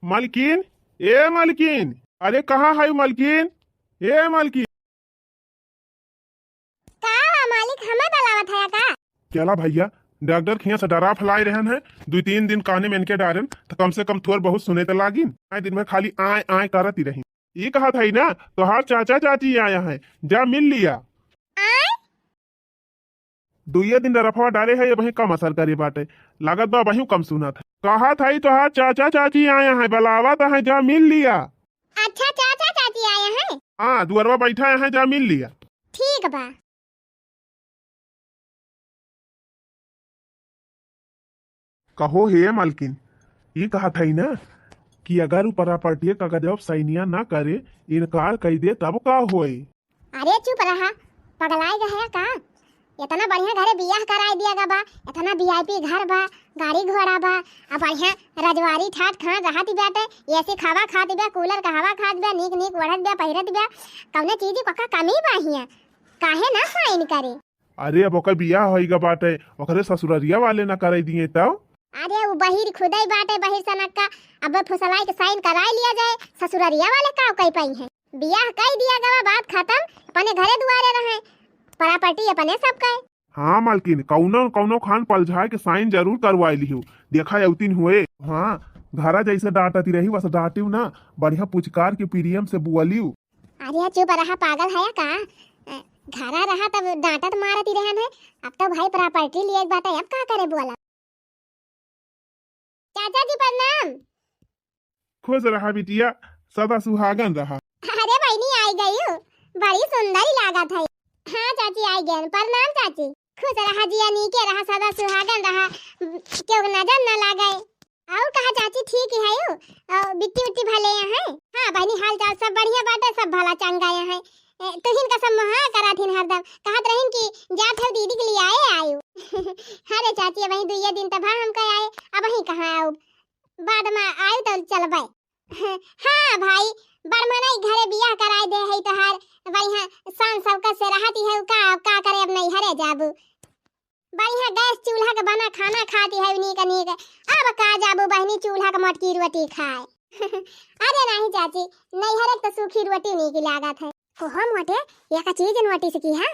मालकिन, ए मालकिन। अरे कहाँ है मलकिन? ए मलकिन। का बा मालिक, हमें बलावत है का? चला भइया, डॉक्टर खिया से डरा फलाई रहन है, दुइ तीन दिन काने में इनके डारेन, त कम से कम थोर बहुत सुने त लागिन। आए दिन भर खाली आए आए करत ही रही। ई कहत है ना, तोहार चाचा चाची आया है, जा मिल लिया। आए? दुइये दिन डरफवा डारे है, अबहीं कम असर करे बाटे, लागत बा अबहीं कम सुनत है। कहत है तोहार चाचा चाची आया है, बलावत है, जा मिल लिया। अच्छा, चाचा चाची आया है? हाँ, दुअरवा बैठा है, जा मिल लिया। ठीक बा। कहो हे मलकिन, ई कहत हई ना कि अगर ऊ प्रॉपर्टी कागजवा सैनिया ना करे, इनकार कई दे, तब का होए? अरे चुप रहा, पगलाए गए है का? इतना बढ़िया घरे बियाह कराए दिया गा बा, इतना वीआईपी घर बा, गाड़ी घोड़ा बा, आ बढ़िया रजवारी ठाट खान रहत बाटे, एसी क हवा खात बा, कूलर क हवा खात बा, नीक नीक ओढ़त बा, पहिरत बा, कौनो चीज क का कमी बा हियां? काहे ना साइन करे? अरे, अब ओकर बियाह होई गा बाटे, ओकरे ससुररिया वाले ना कराई दिए तब? अरे, उ बहिर खुदई बाटे, बहिर सनक्का, अब फुसलाई के साइन कराई लिया जाए, ससुररिया वाले का कई पाई हैं? बियाह कई दिया गवा, बात खत्म, अपने घरे दुआरे रहे, प्रॉपर्टी अपने सब कहे। हाँ मालकिन, कौनो कौनो खान पलझाए के साइन जरूर करवाई लिहू, देखा अउतिन हुए। हाँ, घरा जैसे डांटती रही, वैसे डांटियो ना, बढ़िया पुचकार के प्रेम से बुअलियो। अरे चुप रहा, पागल है का? अ, घरा रहा तब डांटत मारत ही रहन है। अब तो भाई प्रॉपर्टी लिए एक बात है, अब का करे बोला? चाचा जी प्रणाम। खुश रहा बिटिया, सदा सुहागन रहा। अरे बहिनी आई गई हो, बड़ी सुंदर ही लागत है। हाँ चाची आई गए, प्रणाम चाची। खुश रहा जिया, नीके रहा, सदा सुहागन रहा, केहू के नजर न लागे। और कहा चाची ठीक ही है हो? और बिट्टी उट्टी भले हैं? हाँ बहिनी, हाल चाल सब बढ़िया बाटे, सब भला चंगा हैं। ए, तुहिन का सब मुहा करत हिन हरदम, कहत रहिन कि जात हो दीदी के लिए आए आयु। अरे चाची, अबहीं दुइये दिन तब हम कह आए, अबहीं कहाँ आउब, बाद में आयु तो चलबे। हाँ भाई, बड़मनई घरे बियाह कराए दे है तोहार, बढ़िया शान शौकत से रहती है, का, का करे अब नैहरे जाबू। बढ़िया गैस चूल्हा के बना खाना खाती है नीक नीक। अब का जाबू बहिनी चूल्हा के मटकी रोटी खाए। अरे नहीं चाची, नैहरे के तो सूखी रोटी नीक लागत है। ओहो मोटे, या का चीज नोटिस की है?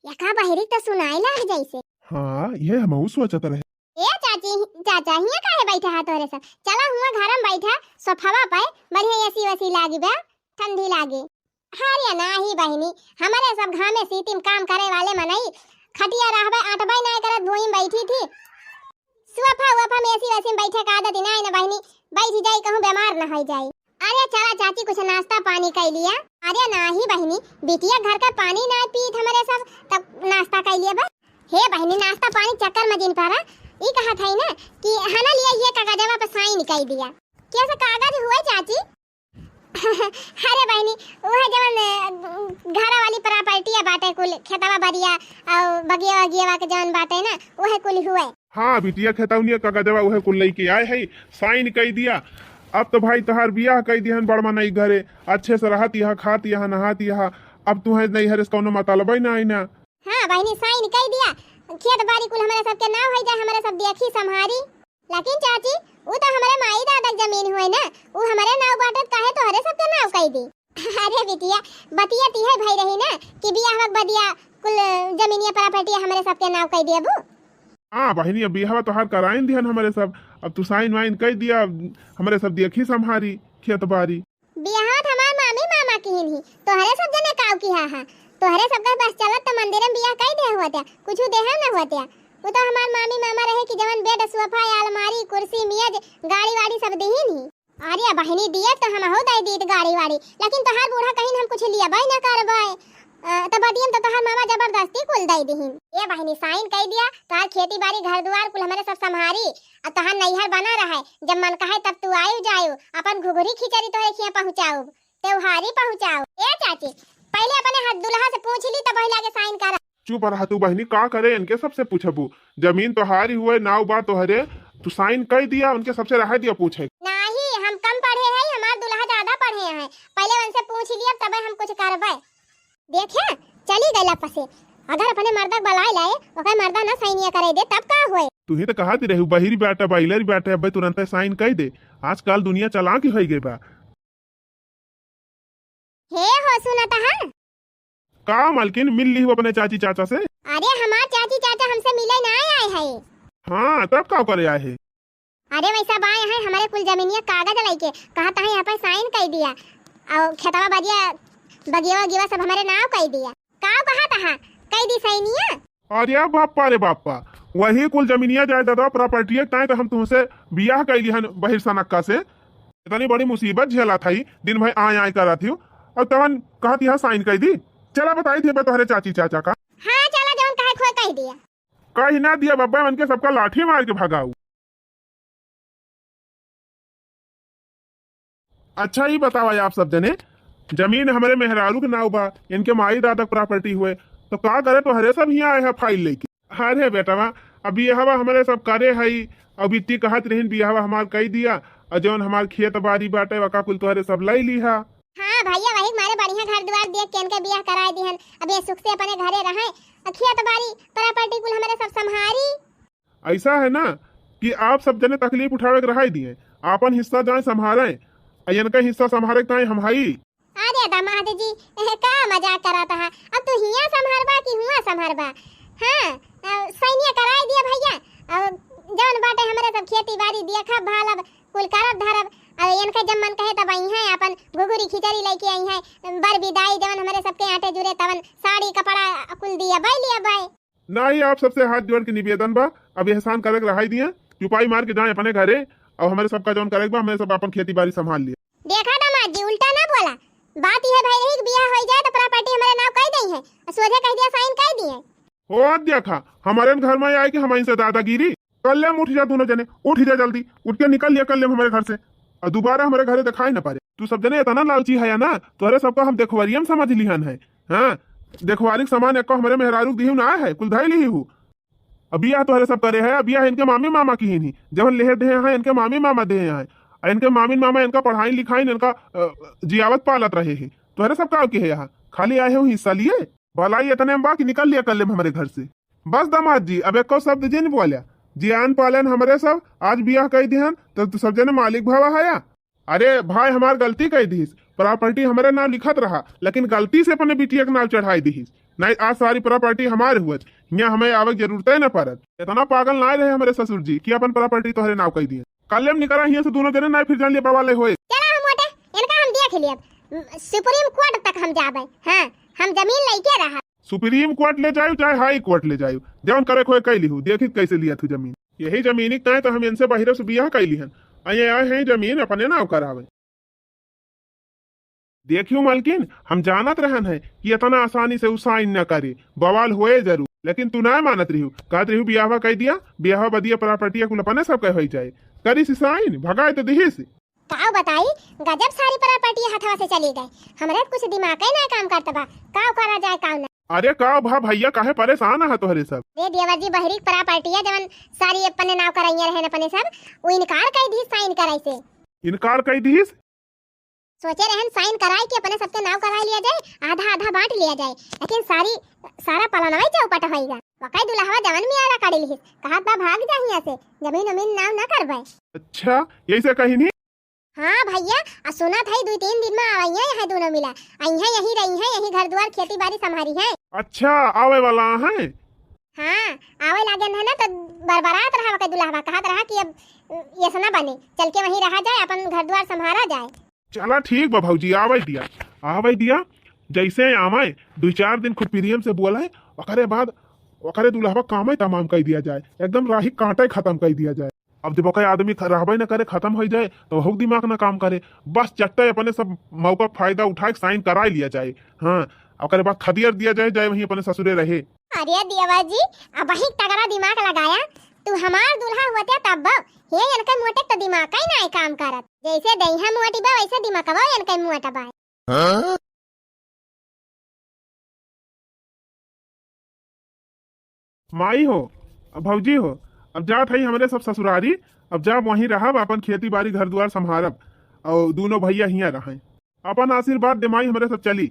या का बहिरी तो सुनाई लाग जैसे। हाँ, ये हमहू सोचत रहे। ए चाची, चाचा, हियां काहे बैठा है तोरे सब? चला हुआ घर में बैठा, सोफावा पे, बढ़िया एसी वेसी लागी बा, ठंडी लागी। अरे नाही बहिनी, हमरे सब घामे सीती में काम करे वाले मनई, खटिया रहबे, अटबे नाय करत, भुई में बैठी थी। सोफा वोफा में एसी वेसी में बैठे का आदत ही नाय न बहिनी, बैठ जाई कहूँ बीमार न हो जाई। अरे चला चाची कुछ नाश्ता पानी कर लिया। अरे नाही बहिनी, बिटिया घर का पानी ना पीत हमरे सब, तब नाश्ता कर लिया बस। हे बहिनी, नाश्ता पानी चक्कर में जिन पड़ा, ई कहत है ना कि हना लिया ये कागजवा पे साइन कर दिया। कैसे कागज हुए चाची? अरे बहिनी, उहे जवन, अ, घरा वाली प्रॉपर्टिया बाटे कुल, खेतवा बरिया और बगिया वगिया के जवन बाटे ना, उहे कुल हुए। हाँ बिटिया, खेतौनिया कागजवा उहे कुल लेके आए है, साइन कई दिया। अब तो भाई तोहार बियाह कई दिहन बड़मनई घरे, अच्छे से रहत यहाँ, खात यहाँ, नहात यहाँ। अब तुहे नैहरे से कौनो मतलबे ना आई ना। हाँ बहिनी, साइन कई दिया, खेत बारी कुल हमरे सबके नाव हो जाए, हमरे सब देखी संभारी। लेकिन चाची, उ तो हमरे माई दादा के जमीन हुए ना, उ हमरे नाव बाटे, काहे तोहरे सबके नाव कई दी? अरे बिटिया, बतिया तिहे भई रही ना कि बियाह के बदिया कुल जमीनिया प्रॉपर्टी हमरे सबके नाव कई देबू। हाँ बहिनी, अब बियाहवा तोहार कराइन दिहन हमरे सब, अब तू साइन वाइन कई दिया, हमरे सब देखी संभारी खेत बारी। बियाहवा त हमार मामी मामा किहिन ही, तोहरे सब जने काव किहा हा। तोहरे सब के बस चलत त मंदिर में बियाह कई दे हुआ त्या, कुछ देहे न हुआ त्या। उ तो हमार मामी मामा रहे कि जवन बेड, सोफा, अलमारी, कुर्सी, मेज, गाड़ी वाड़ी सब दिहिन ही। अरे बहिनी, दिए तो हमहू दे दीत गाड़ी वाड़ी, लेकिन तोहार बूढ़ा कहिन हम कुछ लियबे न करबे। अ, त बदियन त तोहार मामा जबरदस्ती कुल दे दिहिन। ए बहिनी, साइन कई दिया, तोहार खेती बाड़ी, घर दुआर कुल हमरे सब संभारी। अब तोहार नैहर बना रहे, जब मन कहे तब तू आयु जायु, अपन घुघुरी खिचड़ी तोहरे खिया पहुँचाउब, त्योहारी पहुँचाउब। ए चाची, पहिले अपने हाथ दुल्हा से पूछ ली, तब वही लागे साइन करा। चुप रहा तू बहिनी, का करे इनके सबसे पूछबू? जमीन तोहारी हुए, नाव बा तोहरे, तू साइन कई दिया, उनके सबसे रहे दिया पूछे। नाही, हम कम पढ़े हैं, हमार दुल्हा ज्यादा पढ़े हैं। पहिले उनसे पूछ लिया, तबे हम कुछ करबे। देखे, चली गइला पसे। अगर अपने मर्दा के बलाए लाए, ओकर मर्दा ना साइनिया करे दे, तब का होए? तू ही तो कहत रहू, बहिरी बाटे, बाइलर बाटे, अबे तुरंते साइन कई दे। आजकल दुनिया चालाक ही होई गई बा। हे हो, सुनत हा? का मालकिन, मिल लिहू अपने चाची चाचा से? अरे, हमार चाची चाचा हमसे मिले ना आए है। हाँ, तब का करे आए है? अरे, वैसा बाय है, हमरे कुल जमीनिया कागज लइके, कहत है यहाँ पर साइन कइ दिया, और खेतवा बजिया, बगिया वगिया सब हमरे नाव कइ दिया। का कहत हा, कइ दी साइनिया? अरे बाप्पा रे बाप्पा, वही कुल जमीनिया जायदादवा प्रॉपर्टिया के ताई तो हम तुमसे बियाह कइली हन बहिर सनक्का से। इतनी बड़ी मुसीबत झेलत हई, दिन भर आय आय करत हियो, और तवन कहत यहाँ साइन कइ दी। चला बताई दिया तोहरे चाची चाचा का। हाँ, चला, जवन कहे खोए कह दिया। कही ना दिया बब्बा, मन के सबका लाठी मार के भगाऊ। अच्छा, ई बतावा आप सब जने, जमीन हमरे मेहरारू के नाव बा, इनके माई दादा के प्रॉपर्टी हुए, तो का करे तोहरे सब हियाँ आए है फाइल लेके? अरे बेटवा, अब बियाहवा हमरे सब करे हई, अब इतनी कहत रहिन बियाहवा हमार कई दिया, और जौन हमार खेत बारी बाटे वका कुल तोहरे सब लई लिहा। हाँ भैया, वही मारे बढ़िया घर दुआर देख के इनके बियाह कराए दिहन, अब ये सुख से अपने घरे रहे, और खेत बारी प्रॉपर्टी कुल हमरे सब संभारी। ऐसा है ना कि आप सब जने तकलीफ उठावे के रहाई दिए, आपन हिस्सा जाए संभारे, आ इनका हिस्सा संभारे के ताई हम हई। अरे दामाद जी, एह, का मजाक करत हा? अब तू हियाँ संभारबा कि हुआँ संभारबा? हाँ, अ, सैनिया कराई दिया भैया, और जौन बाटे हमरे सब खेती बाड़ी देखब भालब, कुल करब धरब, और इनका जब मन कहे तब आई हैं, अपन घुघुरी खिचड़ी लेके आई हैं, बर बिदाई जवन हमरे सबके आटे जुरे तवन साड़ी कपड़ा कुल दिया बाई लिया बाई। नाही, आप सबसे हाथ जोड़ के निवेदन बा, अब एहसान करे के रहाई दिया, चुपाई मार के जाए अपने घरे, और हमरे सबका जौन करे के बा, हमरे सब अपन खेती बाड़ी संभाल लिया। देखा दामाद जी, उल्टा ना बोला, बात यह भई रही कि बियाह होई जाए तो प्रॉपर्टी हमरे नाव कई दई है, और सोझे कह दिया साइन कई दिए। हो देखा, हमरे घर में आए कि हम इनसे दादागिरी कर ले। उठ जा दोनों जने, उठ जा जल्दी, उठ के निकल लिया कर ले हमरे घर से, और दोबारा हमरे घरे दिखाई ना पड़े। तू सब जने इतना लालची है ना, तोहरे सबका हम देखवरियम समझ लिहन है। हाँ, देखवारी के सामान एको हमरे मेहरारू के दिहू ना है, कुल धई लिहू। अब बियाह तोहरे सब करे है, अब बियाह इनके मामी मामा की ही नहीं, जवन लेहे देहे हैं इनके मामी मामा देहे हैं, और इनके मामी मामा इनका पढ़ाई लिखाई इनका, अ, जियावत पालत रहे हैं। तोहरे सब का के है यहाँ, खाली आए हो हिस्सा लिए। भलाई इतने में बा कि निकल लिया कर ले हमरे घर से। बस दामाद जी, अब एको शब्द जिन बोल्या, जियान पालन हमरे सब, आज बियाह कई दिहन, तो तू सब जने मालिक भवा हया। अरे भाई, हमार गलती कई दिहिस, प्रॉपर्टी हमरे नाव लिखत रहा, लेकिन गलती से अपने बिटिया के नाव चढ़ाई दिहिस, नहीं आज सारी प्रॉपर्टी हमारे हुअत, हियाँ हमें आवे के जरूरत ही न पड़त। इतना पागल ना रहे हमरे ससुर जी कि अपन प्रॉपर्टी तोहरे नाव कई दिए। कल हम निकला हियाँ से दोनों जने, नहीं फिर जान लिए बवाले होए। चला हम मोटे, इनका हम देख लेब, सुप्रीम कोर्ट तक हम जाबे। हाँ, हम जमीन लेके रहा। सुप्रीम कोर्ट ले जायु चाहे हाई कोर्ट ले जायु, जौन करे खोए कई लिहू, देखी कैसे लिया तू जमीन। यही जमीन के ताई तो हम इनसे बहिरे से बियाह कई लिहन, आ ये आए हैं जमीन अपने नाव करावे। देखियो मालकिन, हम जानत रहन है कि इतना आसानी से उ साइन न करे, बवाल होए जरूर, लेकिन तू ना मानत रहियो, कहत रहियो बियाहवा कई दिया, बियाहवा बदिया प्रॉपर्टी कुल अपने सब कहे होई जाए, करी सी साइन, भगाए तो दिही सी। काव बताई, गजब सारी प्रॉपर्टी हथवा से चली गई। हमरे कुछ दिमाग ही ना काम करत बा, काव करा जाए, काव ना। अरे काव भा भैया, काहे परेशान है तोहरे सब? रे देवर जी, बहरी के प्रॉपर्टी है, जवन सारी अपने नाव कराइए रहन अपने सब, वो इनकार कई दिहिस साइन कराई से। इनकार कई दिहिस? सोचे रहन साइन कराई के अपने सबके नाव कराई लिया जाए, आधा आधा बांट लिया जाए, लेकिन सारी, सारा पलनवा ही चौपट होइगा। वकाई दुल्हवा जवन मियारा काढ़ी लिहिस, कहत बा भाग जा हियां से, जमीन उमीन नाव ना करबे। अच्छा, यही से कही नहीं? हाँ भैया, आ सुनत है दुई तीन दिन में आवइया यहाँ दोनों मिला, आई हैं यही रही हैं, यही घर द्वार खेती बाड़ी संभारी हैं। अच्छा, आवे वाला है? हाँ, आवे लागन है ना तो बरबरात रहा वके दुल्हवा, कहत रहा कि अब ये सना बने, चल के वहीं रहा जाए, अपन घर द्वार संभारा जाए। चला ठीक बा भौजी, आवे दिया, आवे दिया। जैसे आवे, दुई चार दिन खूब प्रेम से बोले, ओकरे बाद ओकरे दुल्हवा कामे तमाम कई दिया जाए, एकदम राही कांटे खत्म कई दिया जाए। अब जब ओके आदमी ख-, रहबे न करे, खत्म हो जाए, तो ओहू दिमाग ना काम करे। बस चट्टे अपने सब मौका फायदा उठाए के साइन कराई लिया जाए। हाँ, ओकरे बाद खदियर दिया जाए, जाए वहीं अपने ससुरे रहे। अरे देवा जी, अब वही तगड़ा दिमाग लगाया, तू हमार दूल्हा होते तब बा। हे इनके मोटे तो दिमाग ही ना काम करत, जैसे देहा मोटी बा वैसे दिमागवा इनके मोटा बा। हाँ? माई हो, अब भौजी हो, अब जात हई हमरे सब ससुरारी, अब जा वहीं रहब, अपन खेती बाड़ी घर दुआर संभारब, और दोनों भैया हियां रहें। अपन आशीर्वाद दे माई, हमरे सब चली।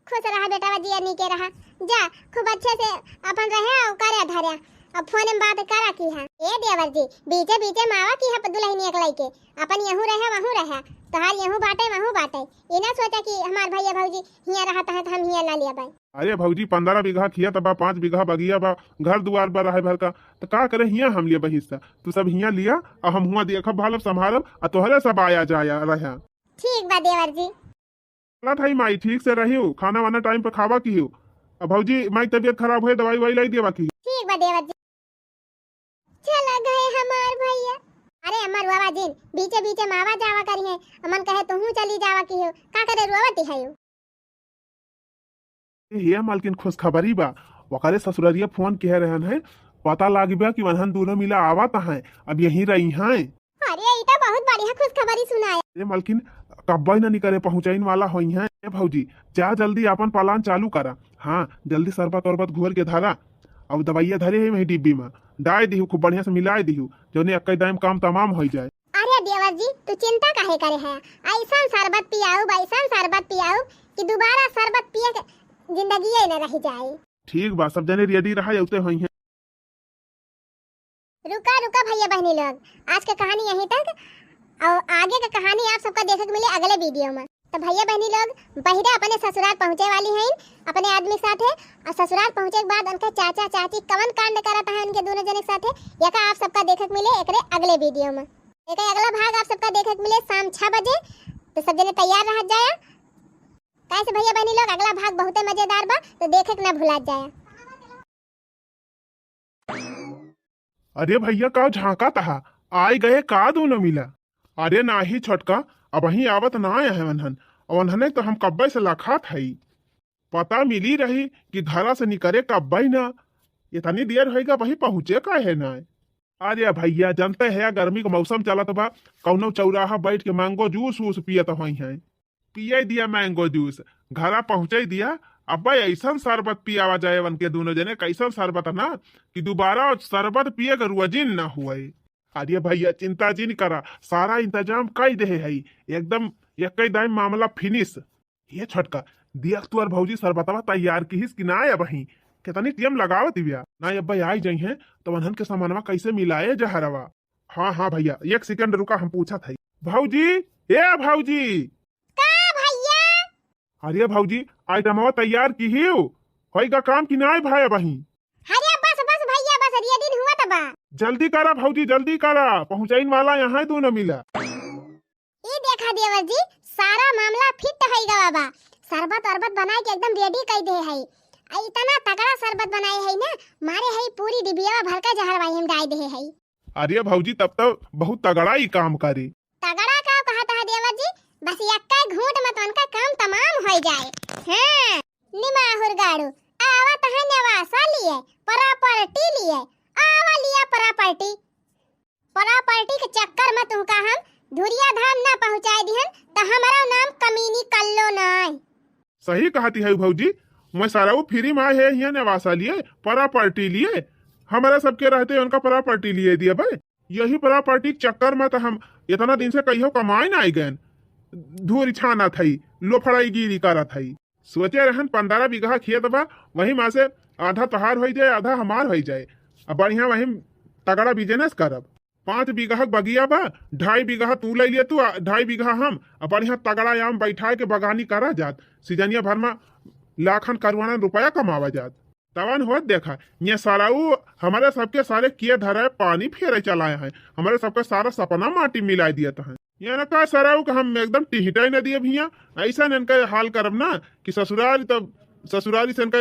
खुश रहा बेटा, जिया नीके रहा, जा खूब अच्छे से अपन रहे और करे धरे, अब फोन में बात करा की है। ए देवर जी, बीचे बीचे मावा की है दुल्हनिया के लइके, अपन यहूँ रहे वहूँ रहे, तोहार यहू बाटे, वहू बाटे। ई ना सोचा कि हमार भैया भौजी हियाँ रहत हैं, त हम हियाँ ना लिया बाई। अरे भौजी, पन्द्रह बीघा खेत बा, पाँच बीघा बगिया बा, घर दुआर बा रहे भर का, त का करे हियाँ हम लिया बा हिस्सा? तू सब हियाँ लिया, आ हम हुआँ देखब, भालब, संभालब, आ तोहरे सब आया जाया रहे। ठीक बा देवर जी। चला थाई माई, ठीक से रहियो, खाना वाना टाइम पे खावा किहियो। अब भौजी, माई तबीयत खराब होए, दवाई वाई लाई देवा की। ठीक बा देवर जी। चला गए हमार भैया। अरे अमर बाबा जी, बीचे बीचे मावा जावा करी है, अमन कहे तुहू चली जावा किहियो, का करे रुआवती है यू? ए, हे मालकिन, खुशखबरी बा। ओकरे ससुररिया फोन किहे रहन है, पता लाग बा कि वनहन दोनों मिला आवत हैं, अब यहीं रही हैं। अरे, ई तो बहुत बढ़िया खुशखबरी सुनाया। ए मालकिन, कब्बे न निकरे पहुँचइन वाला होई हैं। ए भौजी, जा जल्दी आपन प्लान चालू करा। हाँ, जल्दी शरबत उरबत घोर के धरा। अब दवाइया धरे है वही डिब्बी में, डाय दिहू, खूब बढ़िया से मिलाए दिहू, जौने एक्के दाम काम तमाम होई जाए। अरे देवर जी, तू चिंता काहे करे है? ऐसन शरबत पियाऊ, ऐसन शरबत पियाऊ कि दोबारा शरबत पिए के जिंदगी ही न रह जाए। ठीक बा, सब जने रेडी रहा, औते होई हैं। रुका रुका भैया बहनी लोग, आज के कहानी यहीं तक, और आगे के कहानी आप सबका देखे के मिले अगले वीडियो में। तो भैया बहनी लोग, बहिरा अपने ससुराल पहुँचे वाली हैं अपने आदमी के साथे, और ससुराल पहुँचे के बाद उनके चाचा चाची कवन कांड करत हैं उनके दोनों जने के साथे, यका आप सबका देखे के मिले एकरे अगले वीडियो में। एक अगला भाग आप सबका देखे के मिले शाम छह बजे, तो सब जने तैयार रह जाया। कैसे भैया बहनी लोग, अगला भाग बहुते मजेदार बा, तो देखे के ना भुला जाया। अरे भैया, का झांका तहा? आए गए का दोनों मिला? अरे नाही छोटका, अबहीं आवत ना आए हैं वनहन। वनहने तो हम कब्बे से लखात हई। पता मिली रही कि घरा से निकरे कब्बे ना। इतनी देर होइगा, वहीं पहुँचे काहे ना? अरे भैया, जानते हैं गर्मी का मौसम चलत बा, कौनो चौराहा बैठ के मैंगो जूस वूस पियत होई हैं। पिए दिया मैंगो जूस, घरा पहुँचे दिया। अब्बे ऐसन शरबत पियावा जाए उनके दोनों जने, कैसन शरबत ना कि दोबारा शरबत पिए के रुअजिन ना हुए। अरे भैया, चिंता जिन करा, सारा इंतजाम कई देहे हई, एकदम एक्के दाई मामला फिनिश। ये छोटका, देख तोर भौजी शरबतवा तैयार किहिस कि ना अबहीं, कितनी टेम लगावत बिया। ना अब्बे आई जइहें, तो उन्हन के सामानवा कैसे मिलाए जहरवा। हाँ, हाँ भैया, एक सेकंड रुका, हम पूछत हई। भौजी, ए भौजी। का भैया? अरे भौजी, आइटमवा तैयार किहियो? होइगा काम कि नाय भाई अबहीं? अरे बस, बस भैया, बस, ready हुआ त बा। जल्दी करा भौजी, जल्दी करा, पहुँचइन वाला यहाँ दोनों मिला। ई देखा देवर जी, सारा मामला फिट होइ गवा बा। शरबत अरबत बनाए के एकदम ready कई दे हई। आ इतना तगड़ा शरबत बनाए हई ना, मारे हई पूरी डिबियावा भर के जहरवा हम डाल दे हई। अरे भौजी, तब तो बहुत तगड़ा ही काम करी। तगड़ा का कहत है देवर जी, बस एक्के घूंट में तो उनका काम तमाम होइ जाए। हाँ, निमाहुर गाड़ू, आवत है नेवासा लिए, प्रॉपर्टी लिए, आवा लिया प्रॉपर्टी। प्रॉपर्टी के चक्कर में तुमका हम धुरिया धाम ना पहुँचाए दिहन, त हमारा नाम कमीनी कल्लो नाय। सही कहती है भौजी, मैं सारा वो फ्री में आए है यहाँ नेवासा लिए, प्रॉपर्टी लिए, हमारे सबके रहते उनका प्रॉपर्टी लिए दिया भाई। यही प्रॉपर्टी के चक्कर में तो हम इतना दिन से कहियो कमाए ना आए गए, धूरी छाना थई, लोफड़ाई गिरी करत हई। सोचे रहन पन्द्रह बीघा खेत बा, वही में से आधा तोहार होई जाए, आधा हमार होई जाए। अब बढ़िया वही तगड़ा बिजनेस करब। पाँच बीघा के बगिया बा, ढाई बीघा तू ले लिए तू, आ ढाई बीघा हम। अब बढ़िया तगड़ा आम बैठाए के बगानी करा जात, सीजनिया भर में लाखन करोड़न रुपया कमावा जात। तवन होत देखा, ये साराऊ हमारे सबके सारे किए धरे पानी फेरे चलाए हैं, हमारे सबके सारा सपना माटी मिलाए दियत हैं। ये ना का साराऊ के हम एकदम टिहिटाई न दिए भैया, ऐसा इनका हाल करब ना कि ससुराल तब ससुराली से इनका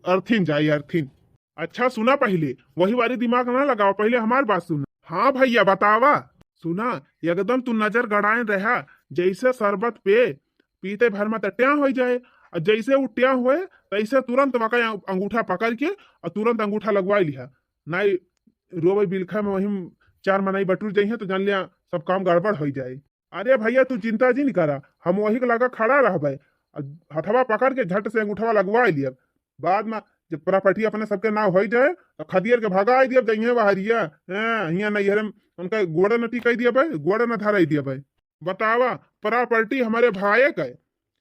अर्थिन जाई अर्थिन। अच्छा सुना, पहले वही वाली दिमाग ना लगावा, पहले हमार बात सुना। हाँ भैया बतावा। सुना, एकदम तू नजर गड़ाए रहा, जैसे शरबत पे पीते भर में त ट्यां हो जाए, और जैसे उ ट्यां हुए तैसे तुरंत वका अंगूठा पकड़ के और तुरंत अंगूठा लगवा लिहा, नाई रोवे बिलखा में वही चार मनई बटुर जइहे तो जान लिया सब काम गड़बड़ हो जाए। अरे भैया तू चिंता जिन करा, हम वही के लगा खड़ा रहबे, और हथवा पकड़ के झट से अंगूठवा लगवा लिया। बाद में जब प्रॉपर्टी अपने सबके नाव हो जाए तो खदियर के भगा दिया जइहे बहरिया। हाँ, हियाँ नैहरे में उनका गोड़ न टिकाई दिया भाई, गोड़ न धराई दिया भाई। बतावा, प्रॉपर्टी हमारे भाई के,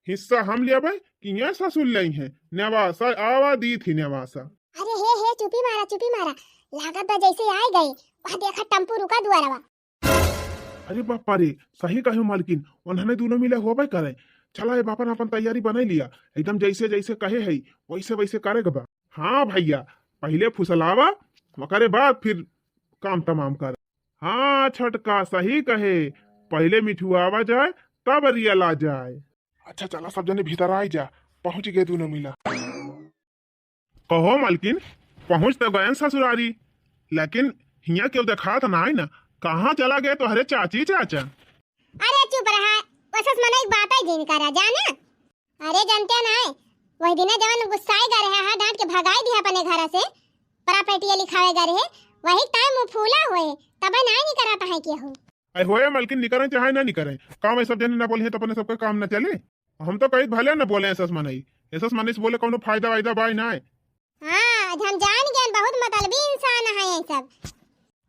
हिस्सा हम लेबे कि यहाँ ससुर ले हैं? नेवासा आवा दी थी नेवासा। अरे हे, हे, चुपी मारा, चुपी मारा। लागत बा जैसे आए गए, वह देखा टेम्पू रुका दुआरवा। अरे बापा रे, सही कहे मलकिन, उन्हने दुनो मिले होबे करे। चला, ए बापन अपन तैयारी बनाई लिया, एकदम जैसे जैसे कहे है, वैसे वैसे करे के बा। हाँ भैया, पहिले फुसलावा, ओकरे बाद फिर काम तमाम कर। हाँ छोटका, सही कहे, पहिले मिठुआवा जाए, तब रियला जाए। अच्छा चला, सब जने भीतर आई जा, पहुँच गए दुनो मिला। कहो मलकिन, पहुँच तो गयन ससुरारी, लेकिन हियाँ केहू देखात नाई ना। कहाँ चला गए तोहरे चाची चाचा? अरे चुप रहा, वसस मनई बात ही जिन करा जाना। अरे जानते नाई, वही दिना जवन गुस्साए गा रहे हा, डांट के भगाई दिया अपने घर से, प्रॉपर्टी लिखावे गा रहे, वही टाइम मुँह फूला हुए, तबे नाई निकरत है केहू। अरे होए मलकिन, निकरें चाहे ना निकरें, काम है, सब जने ना बोले हैं तो अपने सबका काम ना चले। हम तो कही भले ना बोले एसस मनई, एसस मनई से बोले कौनो फायदा वायदा बाय ना है। हाँ, आज हम जान गए, बहुत मतलबी इंसान है ये सब।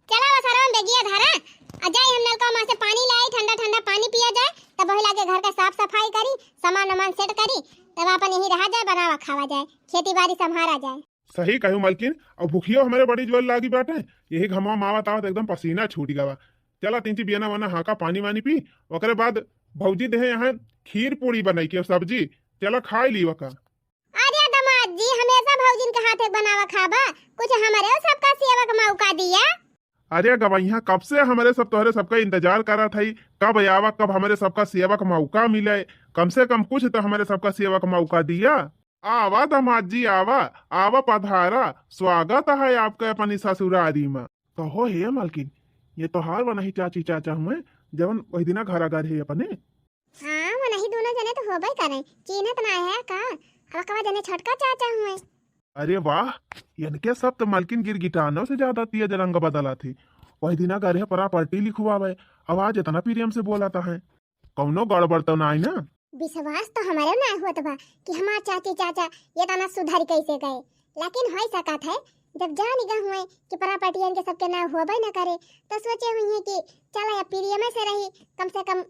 चला वो सरवा में बेगिया धरा, आ जाई हम नलका में से पानी लाई, ठंडा ठंडा पानी पिया जाए, तब वही लागे घर का साफ सफाई करी, सामान वामान सेट करी, तब अपन यहीं रहा जाए, बनावा खावा जाए, खेती बाड़ी संभारा जाए। सही कहू मलकिन, और भूखियो हमरे बड़ी जोर लागी बाटे, यही घमवा में आवत आवत एकदम पसीना छूट गवा। चला तिनची बियना वना हाका, पानी वानी पी, ओकरे बाद भौजी देहे यहाँ खीर पूड़ी बनाई के सब्जी, चला खाई ली वका। अरे दमाद जी, हमेशा भौजिन के हाथे बनावा खाबा, कुछ हमरे सबका सेवा का मौका दिया। अरे गवैया, कब से हमरे सब तोहरे सबका इंतजार करत हई, कब आवा, कब हमरे सबका सेवा का मौका मिले, कम से कम कुछ तो हमरे सबका सेवा का मौका दिया। आवा दमाद जी, आवा, आवा पधारा, स्वागत है आपके अपनी ससुरारी में। कहो हे मलकिन, ये तोहार वनही चाची चाचा हुए, जवन वही दिना घर घर है अपने? हाँ, वनही दोनों जने तो होबे करे, चिन्हत ना है का? अब कवा जने छोटका चाचा हुए। अरे वाह, इनके सब तो मलकिन गिरगिटानों से ज्यादा तेज रंग बदला थे। वही दिना घर है प्रॉपर्टी लिखवावे, अब आज इतना प्रेम से बोला था है। कौनो गड़बड़ तो नाई ना? विश्वास तो हमरे ना होत बा कि हमार चाची चाचा ये तना सुधर कैसे गए, लेकिन हो सकत है जब जान गए हुए कि प्रॉपर्टियन के सबके नाव होबे न करे, तो सोचे हुई है कि चला या प्रेम से रही, कम से कम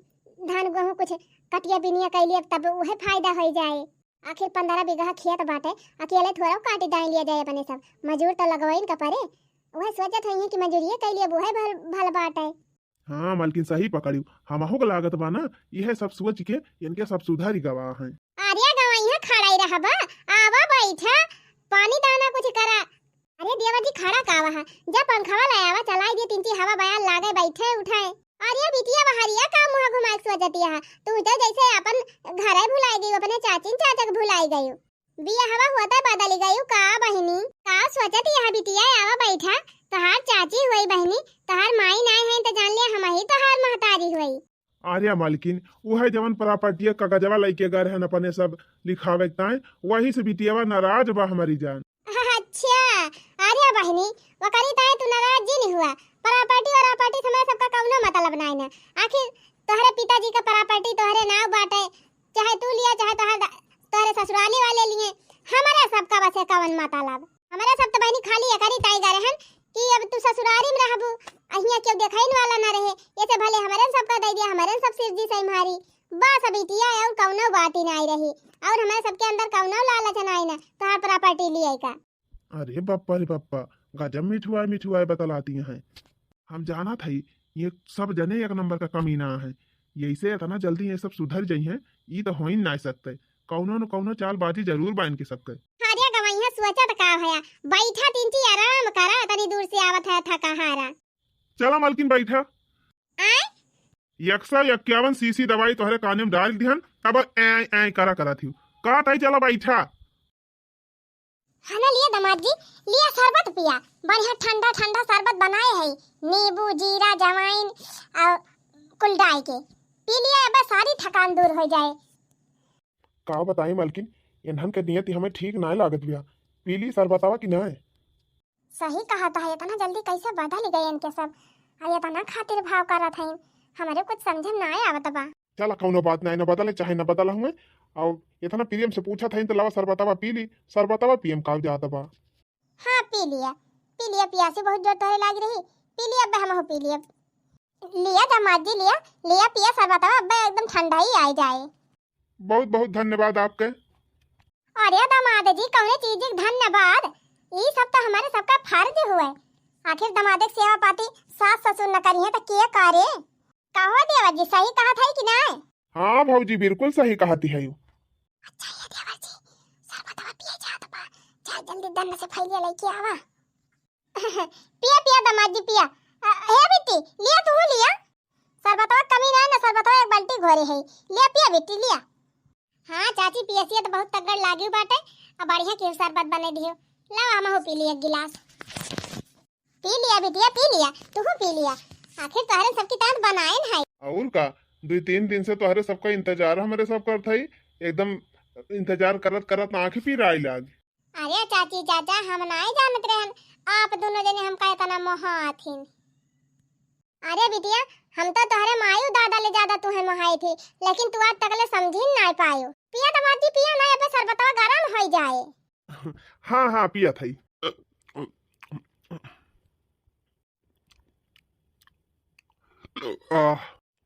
धान गेहूं कुछ कटिया बिनिया कैलिए तब उहे फायदा हो जाए। आखिर पन्द्रह बीघा खेत बाटे, अकेले थोड़ा काटी दाई लिया जाए अपने सब, मजूर तो लगवाइन का परे। उहे सोचत हुई है कि मजूरिये कैलिए उहे भल, भल बाटे। हाँ मलकिन, सही पकड़ियो, हमहू के लागत बा ना, इहे सब सोच के इनके सब सुधर गवा है। अरे गवैया खड़ा ही रहबा, आवा बैठा, पानी दाना कुछ करा। अरे देवर जी खड़ा का वहा, जा पंखवा ले आवा, चलाई दे, तिनची हवा बयार लागे, बैठे उठे। अरे बिटिया बहरिया का मुँह घुमाए के सोचतिया है, तू तो जैसे अपन घरे भुलाई गई, अपने चाचिन चाचा के भुलाई गई। बियहवा होता बदल गयू का बहिनी? का सोचत यह बिटिया? आवा बैठा, तोहार चाची हुई बहिनी, तोहार माई नाय है तो जान लिया हम ही तोहार महतारी हुई। अरे मलकिन, उहे जवन प्रॉपर्टी कागजवा लइके गए रहन अपने सब लिखावे के ताई, वही से बिटियावा नाराज बा हमारी जान। अच्छा, अरे बहिनी, वकरी ताई तू नाराज जिन हुआ, प्रॉपर्टी वरापर्टी से हमारे सबका कौनो मतलब नाय ना। आखिर तोहरे पिताजी का प्रॉपर्टी तोहरे नाव बाटे, चाहे तू लिया, चाहे तोहर दा-, तोहरे ससुराली वाले लिए, हमरे सबका बसे कवन मतलब? हमरे सब तो बहिनी खाली एकरी ताई गए रहन कि अब तू ससुरारी में रहबू, अहियाँ केहू देखाइन वाला ना रहे, ये से भले हमरे सबका दे दिया, हमरे सब सिर जी से मारी। बस अब इतिया और कौनो बात ही नाई रही, और हमरे सबके अंदर कौनो लालच नाई ना तोहार प्रॉपर्टी लिए का। अरे बप्पा रे बप्पा, गजब मिठुआए मिठुआए बतलाती हैं। हम जानत हई, ये सब जने एक नंबर का कमीना हैं। यैसे इतना जल्दी ये सब सुधर जइहें, ई तो हो ही ना सकते। कौनो न कौनो चालबाजी जरूर बा इनके सबके। अरे गवैया सोचत का भया, बैठा तिनची आराम करा, तनी दूर से आवत है थकाहारा। चला मलकिन बैठा। आय? एक सौ इक्यावन सीसी दवाई तोहरे काने में डाल दिहन, तब ऐ ऐ करा करा थी। का ताई चला बैठा। है ना, लिया दामाद जी, लिया शरबत पिया, बढ़िया ठंडा ठंडा शरबत बनाए है, नींबू, जीरा, जवाइन और कुल डाल के पी लिया, अब सारी थकान दूर हो जाए। का बताई मलकिन, इन्हन के नियति हमें ठीक नाय लागत बिया। पी ली शरबतवा कि नाय? सही कहत है, इतना जल्दी कैसे बदल गए इनके सब, और इतना खातिर भाव करत हैं, हमरे कुछ समझ में नाय आवत बा। चला, कौनो बात नाय, न बदले चाहे न बदला हुए। और इतना प्रेम से पूछत है, तो लावा शरबतवा पी ली, शरबतवा पियम काल जात बा। हाँ, पी लिया, पी लिया, पियासी बहुत जोर तोहरे लाग रही, पी लिया, अब हमहू पी लिया। लिया दामाद जी, लिया, लिया, पिया शरबतवा, अब एकदम ठंडा ही आ जाए। बहुत बहुत धन्यवाद आपके। अरे दामाद जी, कौने चीज के धन्यवाद, ई सब तो हमारे सबका फर्ज हुए। आखिर दामाद के सेवा पाती सास ससुर न करिए तो के करे? कहो देवर जी, सही कहत है कि नाय? हाँ भौजी, बिल्कुल सही कहती है। अच्छा ये देवर जी, शरबतवा पिए जात बा, जा जल्दी दन्न से फैलिया लेके आवा। पिया पिया दामाद जी पिया। अ, हे बिट्टी, लिया तू लिया। शरबतवा कमी ना ना, शरबतवा एक बाल्टी घोरे है। लिया पिया बिट्टी लिया। हाँ चाची, पियसिया तो बहुत तगड़ लागी बाटे। अब बढ़िया की शरबत बने दियो। लाओ हमहू पी लिया एक गिलास। पी लिया बिटिया, पी लिया, तू पी लिया। आखिर तोहरे सबकी तान बनाए न है। और का, दो तीन दिन से तोहरे सबका इंतजार हमरे सब करत हई। एकदम इंतजार करत करत आँख पीराइल आज। अरे चाची चाचा, हम नाई जानत रहन आप दोनों जने हमका इतना मोहात हिन। अरे बिटिया, हम तो तोहरे मायू दादा ले ज्यादा तुहे मोहाई थी, लेकिन तू आज तक ले समझी नाई पायो। पिया दामाद जी पिया ना, ये पे शरबतवा गरम हो जाए। हाँ हाँ, पिया थई। आह,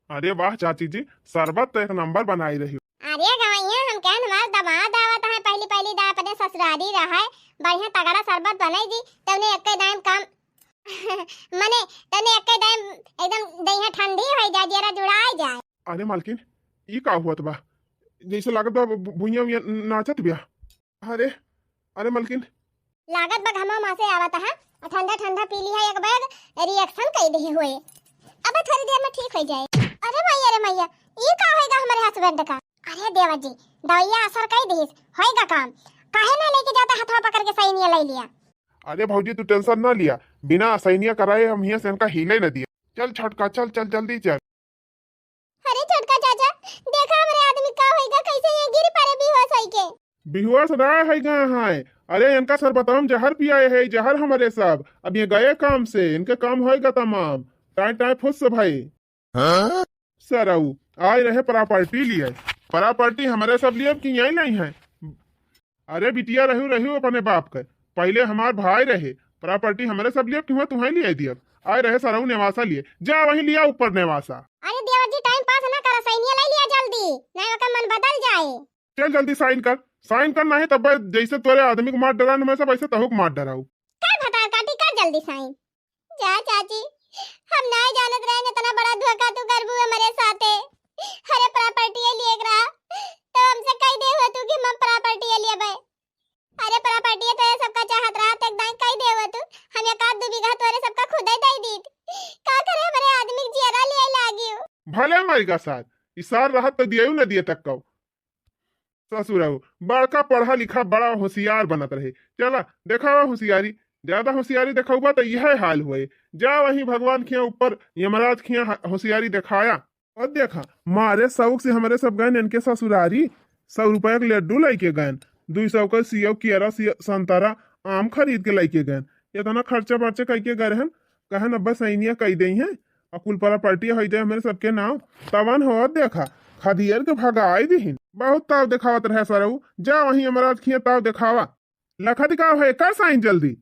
अरे वाह चाची जी, शरबत तो एक नंबर बनाई रही। अरे गवैया, हम कहन हमार दामाद आवत है, पहली पहली दा अपने ससुरारी रहे, बढ़िया तगड़ा शरबत बनाई दी, तउने एक्के दाम काम मने तउने एक्के दाम एकदम दहिया ठंडी हो जाए, जरा जुड़ाई जाए। अरे मालकिन, ई का हुआ बा? जैसे लागत बा भु-, भुइयां उइयां नाचत बिया। अरे, अरे मलकिन। लागत बा घमा मासे आवत है, और ठंडा ठंडा पी लिहा एक बैग, रिएक्शन कई देहे होए। अब थोड़ी देर में ठीक हो जाए। अरे मैया रे मैया, ई का होएगा हमारे हस्बैंड का? अरे देवर जी, दवाइया असर कई देहिस, होएगा काम। काहे ना लेके जाता हथवा पकड़ के सैनिया ले लिया? अरे भौजी तू टेंशन ना लिया, बिना सैनिया कराए हम हियां से इनका हिले न दिया। चल छोटका चल, चल जल्दी चल। अरे छोटका चाचा, देखा हमरे आदमी का होइगा, कैसे ये गिर पड़े बेहोश होइके। बेहोश ना होइगा है। अरे इनका शरबतवा में जहर पियाए है, जहर हमरे सब। अब ये गए काम से, इनके काम होइगा तमाम। टाइम टाइम फुस भाई। हाँ? सरऊ, आए रहे प्रॉपर्टी लिए। प्रॉपर्टी हमरे सब लिए अब कि यहीं नहीं है। अरे बिटिया रहू रहू अपने बाप के, पहले हमार भाई रहे, प्रॉपर्टी हमरे सब लिए, क्यों तुम्हें लिए दिया? आए रहे सरऊ नेवासा लिए, जा वहीं लिया ऊपर नेवासा। अरे देवर जी टाइम पास ना करा, सैनिया ले लिया जल्दी, नहीं ओकर मन बदल जाए। चल जल्दी साइन कर, साइन कर, नहीं तब जैसे तोरे आदमी को मार डरान मैं सब ऐसे तहु को मार डराऊ। कर भतार काटी, कर जल्दी साइन। जा चाची, हम नाय जानत रहे इतना बड़ा धोखा तू करबू हमरे साथे। अरे प्रॉपर्टी लिए रहा, तो हमसे कह दे हो तू कि हम प्रॉपर्टी लिए बे। अरे प्रॉपर्टी तो ये सबका चाहत रहा, तो एक दाई कह दे हो तू, हम एक आध दो बीघा तोरे सबका खुदे दे दीत। का करे हमरे आदमी के जियरा लिए लागियो। भले मर गा सार, ई सार रहत तो दियो न दिए तक कौ। ससुरऊ, बड़का पढ़ा लिखा, बड़ा होशियार बनत रहे। चला, देखावा होशियारी। ज्यादा होशियारी देखौबा त यह हाल होए। जा वहीं भगवान खिया ऊपर, यमराज खिया ह-, होशियारी देखाया। और देखा, मारे शौक से हमरे सब गएन इनके ससुरारी, सौ रुपया के लड्डू लइके गएन, दुई सौ के सेव, केरा, से-, संतरा, आम खरीद के लइके गएन। इतना खर्चा बर्चा कइके गए रहन, कहन अब्बा सैनिया कई देई हैं, और कुल प्रॉपर्टी हो जाए हमरे सबके नाम। तवन हो देखा, खदियर के भगाई दिहिन। बहुत ताव देखावत रहे सरऊ, जा वहीं यमराज खिया ताव देखावा। लखत का है, कर साइन जल्दी।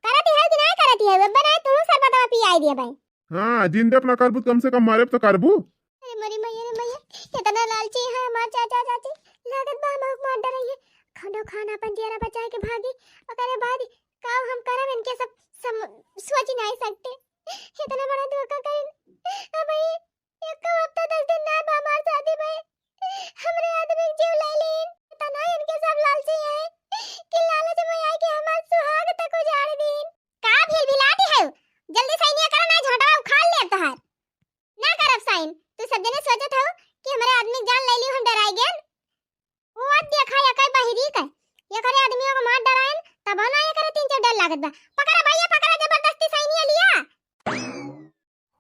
करती है कि नहीं करती है, अब बनाए तू शरबतवा पियाई दिया भाई। हाँ, जिंदे अपना करबू त कम से कम मरे तो करबू। अरे मोरी मैया रे मैया, कितना लालची है हमार चाचा चाची। लागत बा हम मार डरई है। खानो खाना अपन जियरा बचाए के भागी, ओकरे बाद का हम करब इनके सब, सब सोच नहीं सकते। इतना बड़ा धोखा करिन। अब भाई, एको हफ्ता दस दिन ना बा हमार शादी भई। हमरे आदमी के जीव ले लीन। इतना इनके सब लालची हैं कि लालच में आके हमार सुहाग तक उजाड़ दीन। का भिलभिलाती है? जल्दी सैनिया करो, ना झोंटवा उखाड़ ले तोहार। ना करब साइन। तू सब जने सोचत हो कि हमरे आदमी के जान ले ली, हम डराई गेन। वो देखा, ये कई बहिरी का, ये करे आदमियों को मार डराएन, तब ना ये करे तीन चार डर लागत बा। पकड़ा भैया, पकड़ा, जबरदस्ती सैनिया लिया।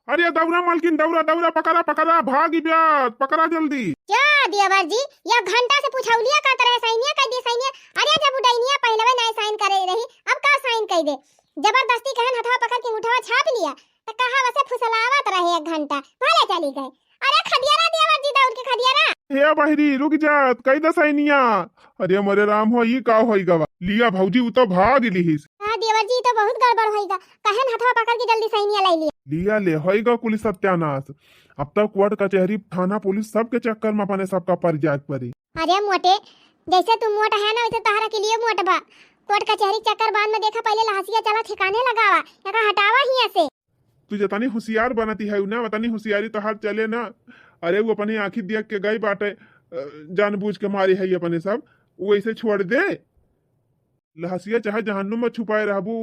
अरे दौरा मालकिन, दौरा, दौरा, पकड़ा, पकड़ा, भागी ब्यात, पकड़ा जल्दी। क्या देवर जी, एक घंटा से पुछौलिया करत रहे, सैनिया कह दी, सैनिया। अरे जब उडैनिया पहलवे नहीं साइन करे रही, अब का साइन कह दे? जबरदस्ती कहन हथवा पकड़ के अंगूठवा छाप लिया, त कहा वसे फुसलावत रहे एक घंटा, भले चली गए। अरे खदियारा देवर जी, दौड़ के खदियारा। हे बहिरी, रुक जात, कई दे सैनिया। अरे मोरे राम हो, ई का होई गवा? लिया भौजी, उ तो भाग लिहिस। हाँ देवर जी, ई तो बहुत गड़बड़ होई गा। कहन हथवा पकड़ के जल्दी सैनिया लाई लिया। लिया ले, होई गा कुल सत्यानाश। अब तक कोर्ट कचहरी, थाना, पुलिस सबके चक्कर में अपने सबका पर जाए पड़ी। अरे मोटे, जैसे तू मोट है ना, वैसे तोहरा के लिए मोट बा। कोर्ट कचहरी के चक्कर बाद में देखा, पहले लहसिया चला ठिकाने लगावा, एका हटावा हियां से। तू जतनी होशियार बनती है ना, वतनी होशियारी तोहार चले ना। अरे, वो अपनी आँखी देख के गई बाटे, अ, जानबूझ के मारी है अपने सब, वो ऐसे छोड़ दे। लहसिया चाहे जहन्नुम में छुपाए रहबू,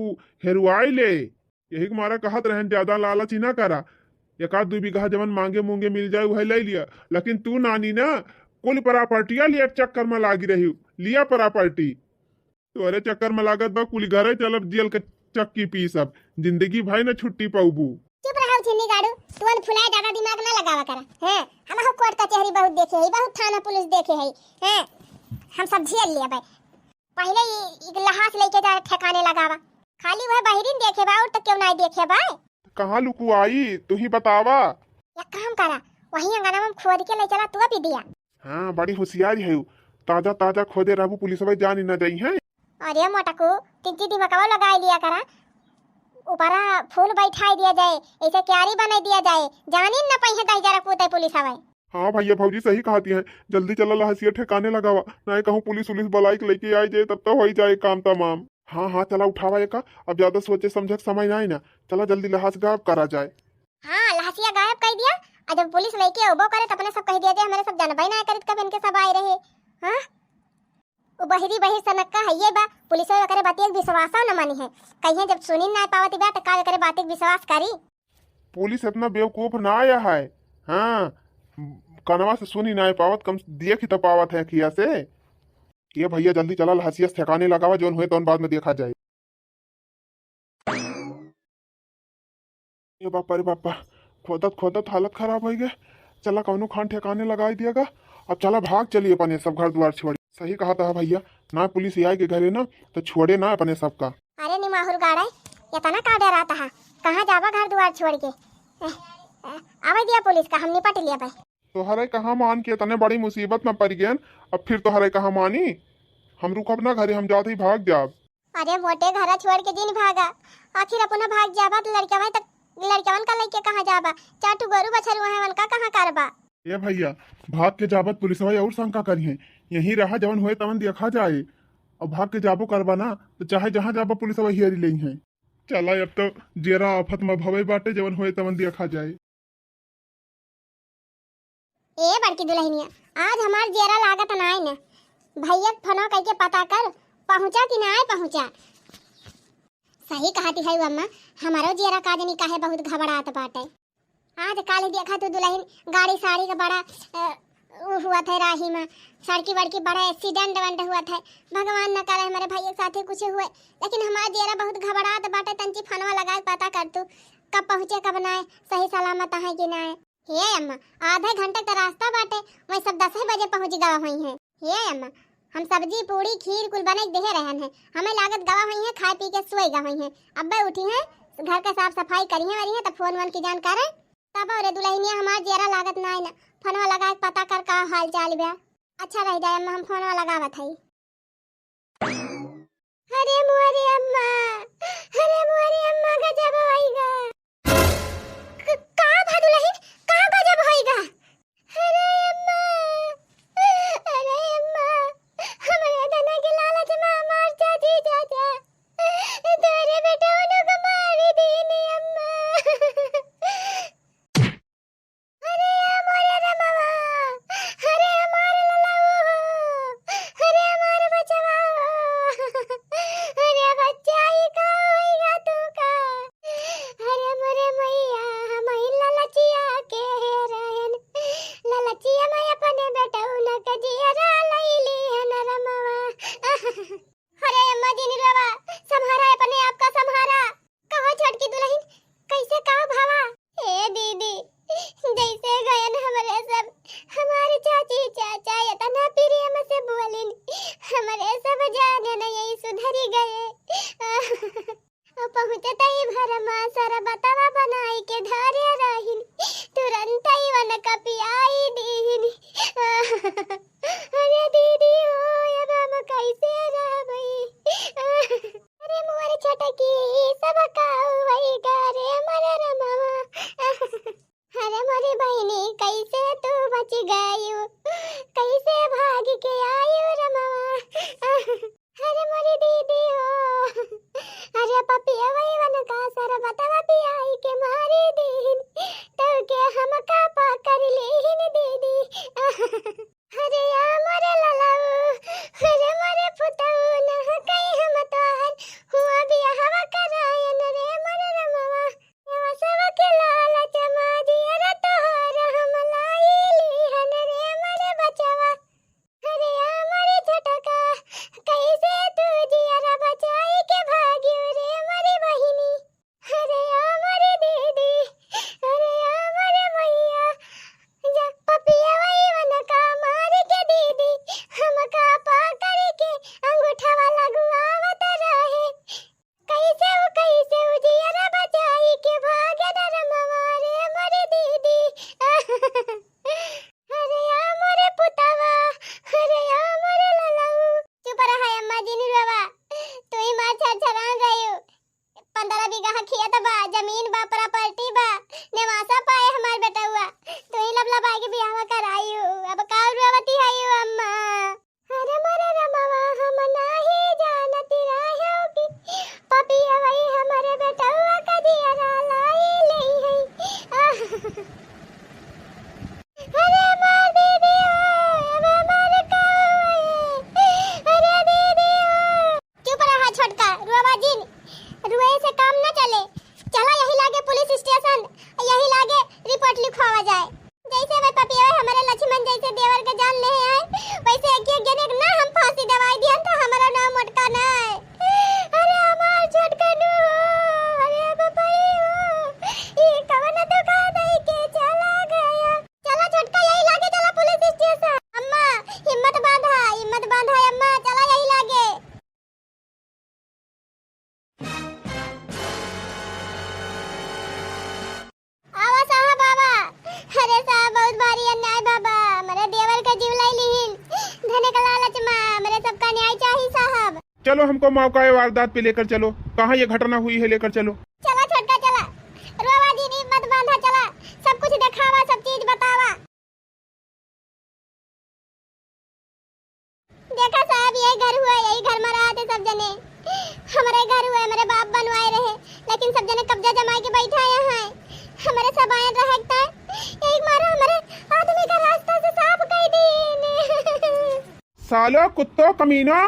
हेरुआई ले। यही के मारा कहत रहन, ज्यादा लालच ही ना करा। एक आध दू बीघा जवन मांगे मूंगे मिल जाए, वह ले लिया, लेकिन तू नानी ना, कुल प्रॉपर्टिया लिया चक्कर में लागी रही, लिया प्रॉपर्टी। तोरे चक्कर में लागत बा कुल घरे चलब जेल के चक्की पीसब, जिंदगी भर न छुट्टी पउबू। चुप रहो छिन्नी गाड़ू, तुअन फुलाए ज्यादा दिमाग ना लगावा करा। हैं, हम हो कोर्ट कचहरी बहुत देखे है, बहुत थाना पुलिस देखे है। हैं, हम सब झेल लिया भाई। पहले ई, ई लहास लेके जा ठिकाने लगावा। खाली वह बहिरिन देखे बा, और तो क्यों ना देखे बा? कहाँ लुकुआई, तू ही बतावा। एक काम करा, वही अंगना में खोद के ले चला तू अभी दिया। हाँ, बड़ी होशियारी है उ। ताजा ताजा खोदे रहबू, पुलिस वाले जानी ना जाई है। अरे मोटकू, तिज्जी दिमागवा लगाई लिया करा। ऊपरा फूल बैठाई दिया जाए, ऐसे क्यारी बनाई दिया जाए, जानी न पइहे दही जरा कूदे पुलिस वाले। हाँ भैया, भौजी सही कहती हैं, जल्दी चला लहसिया ठिकाने लगावा, ना कहूँ पुलिस उलिस बुलाई के लेके आई जाए, तब तो हो ही जाए काम तमाम। हाँ हाँ, चला उठावा एका, अब ज्यादा सोचे समझे के समय ना है ना, चला जल्दी लहास गायब करा जाए। हाँ, लहसिया गायब कर दिया, और जब पुलिस लेके अबो करे, तो अपने सब कह दिया जाए, हमारे सब जानबे ना करित कब इनके सब आए रहे। हाँ, वो बहिरी बहिर सनक्का है ये बा, पुलिस ओकरे बात एक विश्वास न मानी है, कहीं जब सुनी ना पावती बा, तो का ओकरे बात एक विश्वास करी? पुलिस इतना बेवकूफ ना आया है। हाँ, कनवा से सुनी ना पावत, कम देख ही तो पावत है अखिया से। ये भैया जल्दी चला, लहसिया ठिकाने लगावा, जौन हुए तौन बाद में देखा जाए। ए बापा रे बापा, खोदत खोदत हालत खराब होइ गए। चला कौनो खान ठिकाने लगाई दिया गा। अब चला भाग चली अपने सब घर दुआर छोड़ी। सही कहा था भैया, ना पुलिस आए के घरे ना तो छोड़े ना अपने सबका। अरे निमाहुर गाड़े, इतना का डरात हा? कहाँ जाबा घर दुआर छोड़ के? ए, ए, आवे दिया पुलिस का, हम निपट लिया भाई। तोहरे कहाँ मान के इतने बड़ी मुसीबत में पड़ गए, अब फिर तोहरे कहाँ मानी? हम रुकब ना घरे, हम जात ही भाग जाब। अरे मोटे, घरा छोड़ के जिन भागा, आखिर अपना भाग जाबा तो लड़कवन तक, लड़कवन का लेके कहाँ जाबा? चार ठो गोरू बछरू हैं, उनका कहाँ करबा? ए भैया, भाग के जाबत पुलिसवा और शंका करिहें, यहीं रहा, जवन होए तवन देखा जाए। अब भाग के जाबो करबा ना, तो चाहे जहाँ जाबा पुलिसवा हियरी लेइहें। चला, अब तो जेरा आफत में भवे बाटे, जवन होए तवन देखा जाए। ए बड़की दुल्हनिया, आज हमार जेरा लागत नाय न। भैया के फोनवा कइके पता कर, पहुँचा कि नाय पहुँचा। सही कहती है अम्मा, हमारो जेरा का जनी काहे बहुत घबरात बाटे। आज काल देखा तू दुल्हन गाड़ी साड़ी का बड़ा, अ, उ हुआ था राही में, सड़की वड़की बड़ा accident वंड हुआ था। भगवान न करे हमारे भैया के साथे कुछ हुए, लेकिन हमार जेरा बहुत घबरात बाटे। तंची फोनवा लगा के पता कर तू, कब पहुँचे कब नाय, सही सलामत है कि नाय। हे अम्मा, आधा घंटा का रास्ता बाटे, वही सब दस बजे पहुँच गवा हुई हैं। हे अम्मा, हम सब्जी, पूड़ी, खीर कुल बना के देहे रहन है। हमें लागत गवा हुई हैं, खाए पी के सोए गवा हुई हैं। अब्बे उठी हैं, घर के साफ सफाई करी हैं, वरी हैं, तब फोन वोन की जान करे। तब रे दुल्हनिया, हमार जेरा लागत नाय ना, फोनवा लगा के पता कर का हाल चाल बा। अच्छा रह जाए अम्मा, हम फोनवा लगावत हई। अरे मोरे अम्मा, अरे मोरे अम्मा, गजब होइगा। क-, का भा दुल्हन, का गजब होइगा? अरे अम्मा, अरे अम्मा, हमरे धना के लालच में हमार चाची चाचा तोरे बेटवनो के मारी दीनी अम्मा। अरे मोरे रमवा, अरे हमार ललऊ हो, अरे हमार बचवा हो, अरे बच्चा ई का होइगा तू का? अरे मोरे मैया, हम ही ललचिया के रहन, ललचिया में अपने बेटऊ न के जियरा लैली हन रमवा। अरे अम्मा जी निरवा, सम्हारा अपने आप का सम्हारा। कहो छोटकी दुल्हन, कैसे का भावा? ए दीदी, जैसे गयन हमरे सब, हमारे चाची चाचा इतना प्रेम से बोलिन, हमरे सब जाने न यही सुधरी गए। पहुँचते ही भरमा सरबतवा बनाई के धरे रहिन, तुरंत ही वन कपियाई दीन। अरे दीदी हो, अब हम कैसे रहबई? अरे मोर छोटकी, ई सब का होइगा रे मोर रमवा? अरे मोरी बहिनी, कैसे तू बच गयू, कैसे भाग के आयू रमवा? अरे मोरी दीदी हो, अरे पपिया वही वन का सरबतवा पियाई के मारी कहाँ खेत बा, जमीन बा, प्रॉपर्टी बा, नेवासा पाए हमार बेटउआ, तू ही लबलबाई के बियाहवा कराई हो। अब का रुआवती है यू अम्मा? अरे मोरे रमवा, हम नाही जानत रहे कि पपिया वही हमरे बेटउआ का जियरा लाई ले है। आह। अरे मार दीदी हो, अरे मार का होए? अरे दीदी हो। चुप रहा छोटका, रुआवा जिन। रुए से काम न चले। चला यही लागे पुलिस स्टेशन, यही लागे रिपोर्ट लिखवावा जाए। जैसे वे पपिया हमरे लक्ष्मण जैसे देवर के जान ले आए, वैसे एक एक जने के ना हम फांसी दवाई दियन तो हमारा नाम मोटका ना है। अरे हमार छोटका नु हो, अरे बपई हो, ई कवन धोखा दई के चला गया। चला छोटका, यही लागे चला पुलिस स्टेशन। अम्मा, हिम्मत बांधा, हिम्मत बांधा अम्मा, चला यही लागे। आवा साहब, आवा। अरे साहब, बहुत भारी अन्याय बाबा, मेरे देवर का जीव लाई लिहिन। धन का लालच मा, मेरे सबका न्याय चाहिए साहब। चलो, हमको मौका वारदात पे लेकर चलो, कहाँ ये घटना हुई है, लेकर चलो। चला छोटका चला, रोवा जिन, हिम्मत बांधा, चला, सब कुछ देखावा, सब चीज बतावा। देखा साहब, यही घर हुआ, यही घर मा रहा थे सब जने। हमरे घर हुए, हमरे बाप बनवाए रहे, लेकिन सब जने कब्जा जमाए के बैठा यहाँ है। हमरे सब आयन रहे था, यही मारा हमरे आदमी का रास्ता से साफ कर दीन। सालो कुत्तो कमीनो,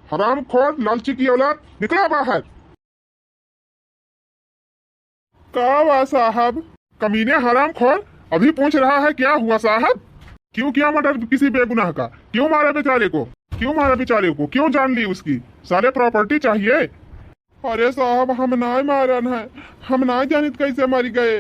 हरामखोर लालची की औलाद, निकला बाहर। का हुआ साहब? कमीने हरामखोर, अभी पूछ रहा है क्या हुआ साहब? क्यों किया मर्डर किसी बेगुनाह का? क्यों मारा बेचारे को? क्यों मारा बेचारे को? क्यों जान ली उसकी? साले प्रॉपर्टी चाहिए। अरे साहब, हम नाय मारन है, हम नाय जानित कैसे मरी गए,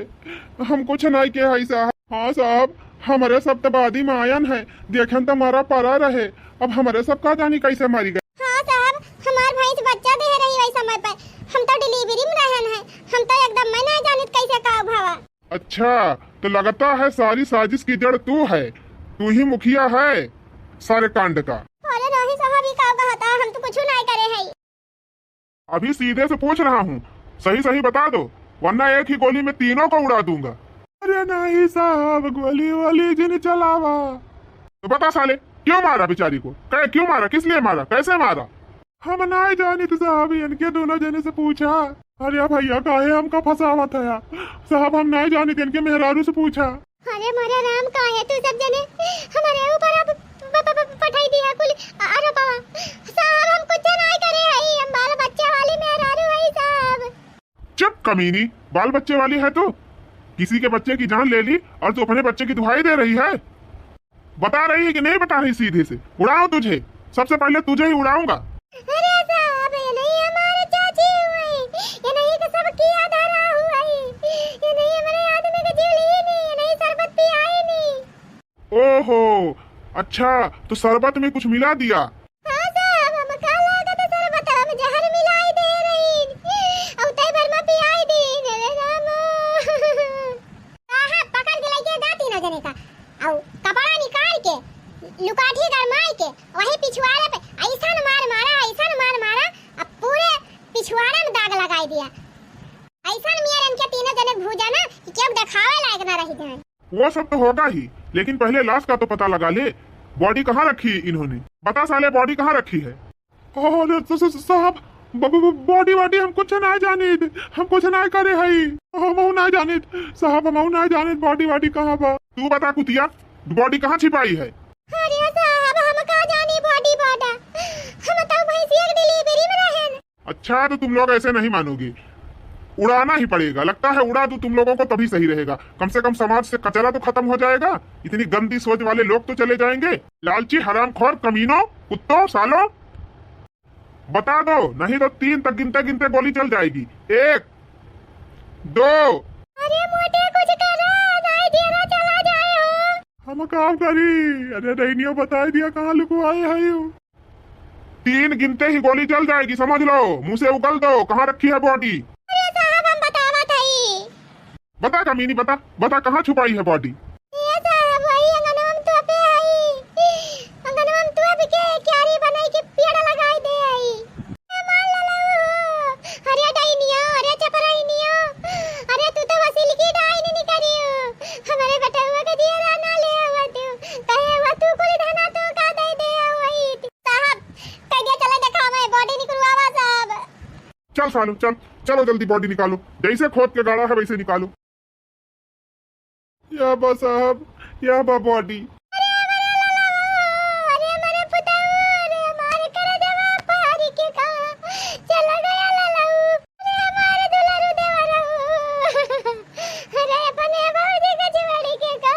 हम कुछ नाय के है साहब। हाँ साहब, हमरे सब त बादी मा आयन है, देखन त मारा परा रहे, अब हमरे सब का जानी कैसे मरी गए। हाँ साहब, हमार भैंस बच्चा दे रही वही समय पर, हम तो डिलीवरी में रहन है, हम तो एकदम मैं ना जानित कैसे का भवा। अच्छा, तो लगता है सारी साजिश की जड़ तू है, तू ही मुखिया है सारे कांड का। अरे नहीं साहब, ये का कहता, हम तो कुछ नहीं करे हैं। अभी सीधे से पूछ रहा हूँ, सही सही बता दो, वरना एक ही गोली में तीनों को उड़ा दूंगा। अरे नहीं साहब, गोली वोली जिन चलावा। तो बता साले, क्यों मारा बेचारी को? कहे, क्यों मारा? किस लिए मारा? कैसे मारा? हम नाय जानित साहब, इनके दोनों जने से पूछा। अरे भैया, काहे हमका फंसावत है साहब? हम नाय जानित, इनके मेहरारू से पूछा। अरे मोरे राम, काहे तू सब जने हमारे ऊपर अब प-, प-, प-, पठाई दिया कुल आरोपवा? साहब, हम कुछ नाय करे हई, हम बाल बच्चा वाली मेहरारू हई साहब। चुप कमीनी, बाल बच्चे वाली है तू? किसी के बच्चे की जान ले ली और तू अपने बच्चे की दुहाई दे रही है। बता रही है कि नहीं बता रही? सीधे से उड़ाऊं तुझे, सबसे पहले तुझे ही उड़ाऊंगा। अरे साहब, ये नहीं हमारे चाची हुई, ये नहीं तो सब किया धरा हुआ है, ये नहीं हमारे आदमी का जीव ली नहीं, ये नहीं शरबत पियाई नहीं। ओहो, अच्छा, तो शरबत में कुछ मिला दिया? हाँ साहब, हमका लागत शरबत में जहर मिलाई दे रही। औ तय भर में पियाई दी, रे राम। साहब, पकड़ के लेके जा तीनों जने का। औ कपड़ा निकाल के, लुकाठी गरमाई के, वही पिछवाड़े पे ऐसन मार मारा, ऐसन मार मारा, अब पूरे पिछवाड़े में दाग लगाई दिया। ऐसन मियर इनके तीनों जने भूजा ना कि केहू देखावे लायक ना रही जाए। वो सब तो होगा ही, लेकिन पहले लाश का तो पता लगा ले, बॉडी कहाँ रखी इन्होंने? बता साले, बॉडी कहाँ रखी है? अरे स-, स-, स-, साहब, ब-, ब-, ब-, बॉडी वॉडी हम कुछ ना जानित, हम कुछ ना करे हई, हम ना जानित साहब, हम ना जानित बॉडी वॉडी कहाँ बा। तू बता कुतिया, बॉडी कहाँ छिपाई है? अरे साहब, हम का जानी बॉडी बॉडा, हम तो भैंसिया के डिलीवरी में रहेन। अच्छा, तो तुम लोग ऐसे नहीं मानोगे, उड़ाना ही पड़ेगा। लगता है उड़ा दूं तुम लोगों को, तभी सही रहेगा। कम से कम समाज से कचरा तो खत्म हो जाएगा, इतनी गंदी सोच वाले लोग तो चले जाएंगे। लालची, हरामखोर, कमीनों, कुत्तों, सालों, बता दो, नहीं तो तीन तक गिनते गिनते गोली चल जाएगी। एक, दो। अरे मोटे, कुछ करो, नहीं तेरा चला जाए हो। हम काम करी। अरे डैनियो बताई दिया कहाँ लुकवाए है यू। तीन गिनते ही गोली चल जाएगी, समझ लो। मुंह से उगल दो, कहाँ रखी है बॉडी? अरे साहब, हम बतावत हई। बता कमीनी, बता, बता कहाँ छुपाई है बॉडी? ए साहब, वही अंगनवा में तोपे हई। अंगनवा में तोप के क्यारी बनाई के पेड़ लगाई दे हई। ए मार लाला हो। अरे डैनिया, अरे चल सालो, चल, चलो जल्दी बॉडी निकालो, जैसे खोद के गाड़ा है वैसे निकालो। या बा साहब, या बा बॉडी। अरे हमारे पुताऊ, अरे हमारे करजवा पारी के का चला गया लालाऊ। अरे हमारे दुलारू देवराऊ, अरे अपने भौजी का चिवड़ी के का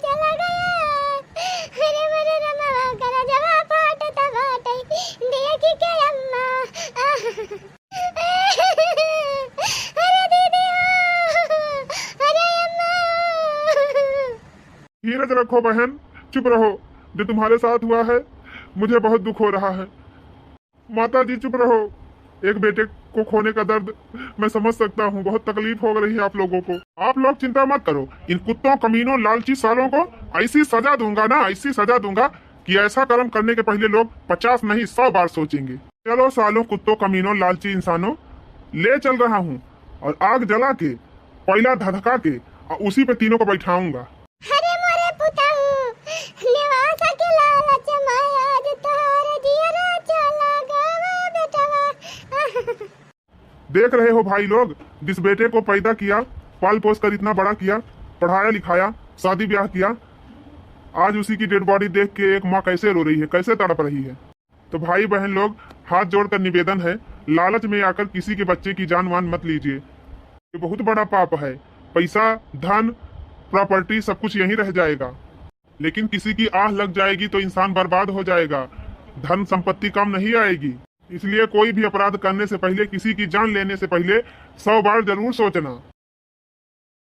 चला गया। अरे मोरे रमवा करजवा फाटत बाटे, देखी के अम्मा। अरे दीदी हो, अरे अम्मा। धीरज रखो बहन, चुप रहो। जो तुम्हारे साथ हुआ है, मुझे बहुत दुख हो रहा है। माता जी चुप रहो, एक बेटे को खोने का दर्द मैं समझ सकता हूँ। बहुत तकलीफ हो रही है आप लोगों को। आप लोग चिंता मत करो, इन कुत्तों, कमीनों, लालची सालों को ऐसी सजा दूंगा ना, ऐसी सजा दूंगा कि ऐसा कर्म करने के पहले लोग पचास नहीं, सौ बार सोचेंगे। चलो सालों, कुत्तों, कमीनों, लालची इंसानों, ले चल रहा हूँ और आग जला के, कोयला धधका के और उसी पे तीनों को बैठाऊंगा। अरे मोरे पुताऊ, नेवासा के लालच में आज तोहरे जियरा चला गवा बेटवा। देख रहे हो भाई लोग, जिस बेटे को पैदा किया, पाल पोस कर इतना बड़ा किया, पढ़ाया लिखाया, शादी ब्याह किया, आज उसी की डेड बॉडी देख के एक माँ कैसे रो रही है, कैसे तड़प रही है। तो भाई बहन लोग, हाथ जोड़कर निवेदन है, लालच में आकर किसी के बच्चे की जान वान मत लीजिए, ये बहुत बड़ा पाप है। पैसा, धन, प्रॉपर्टी सब कुछ यहीं रह जाएगा, लेकिन किसी की आह लग जाएगी तो इंसान बर्बाद हो जाएगा, धन संपत्ति काम नहीं आएगी। इसलिए कोई भी अपराध करने से पहले, किसी की जान लेने से पहले सौ बार जरूर सोचना।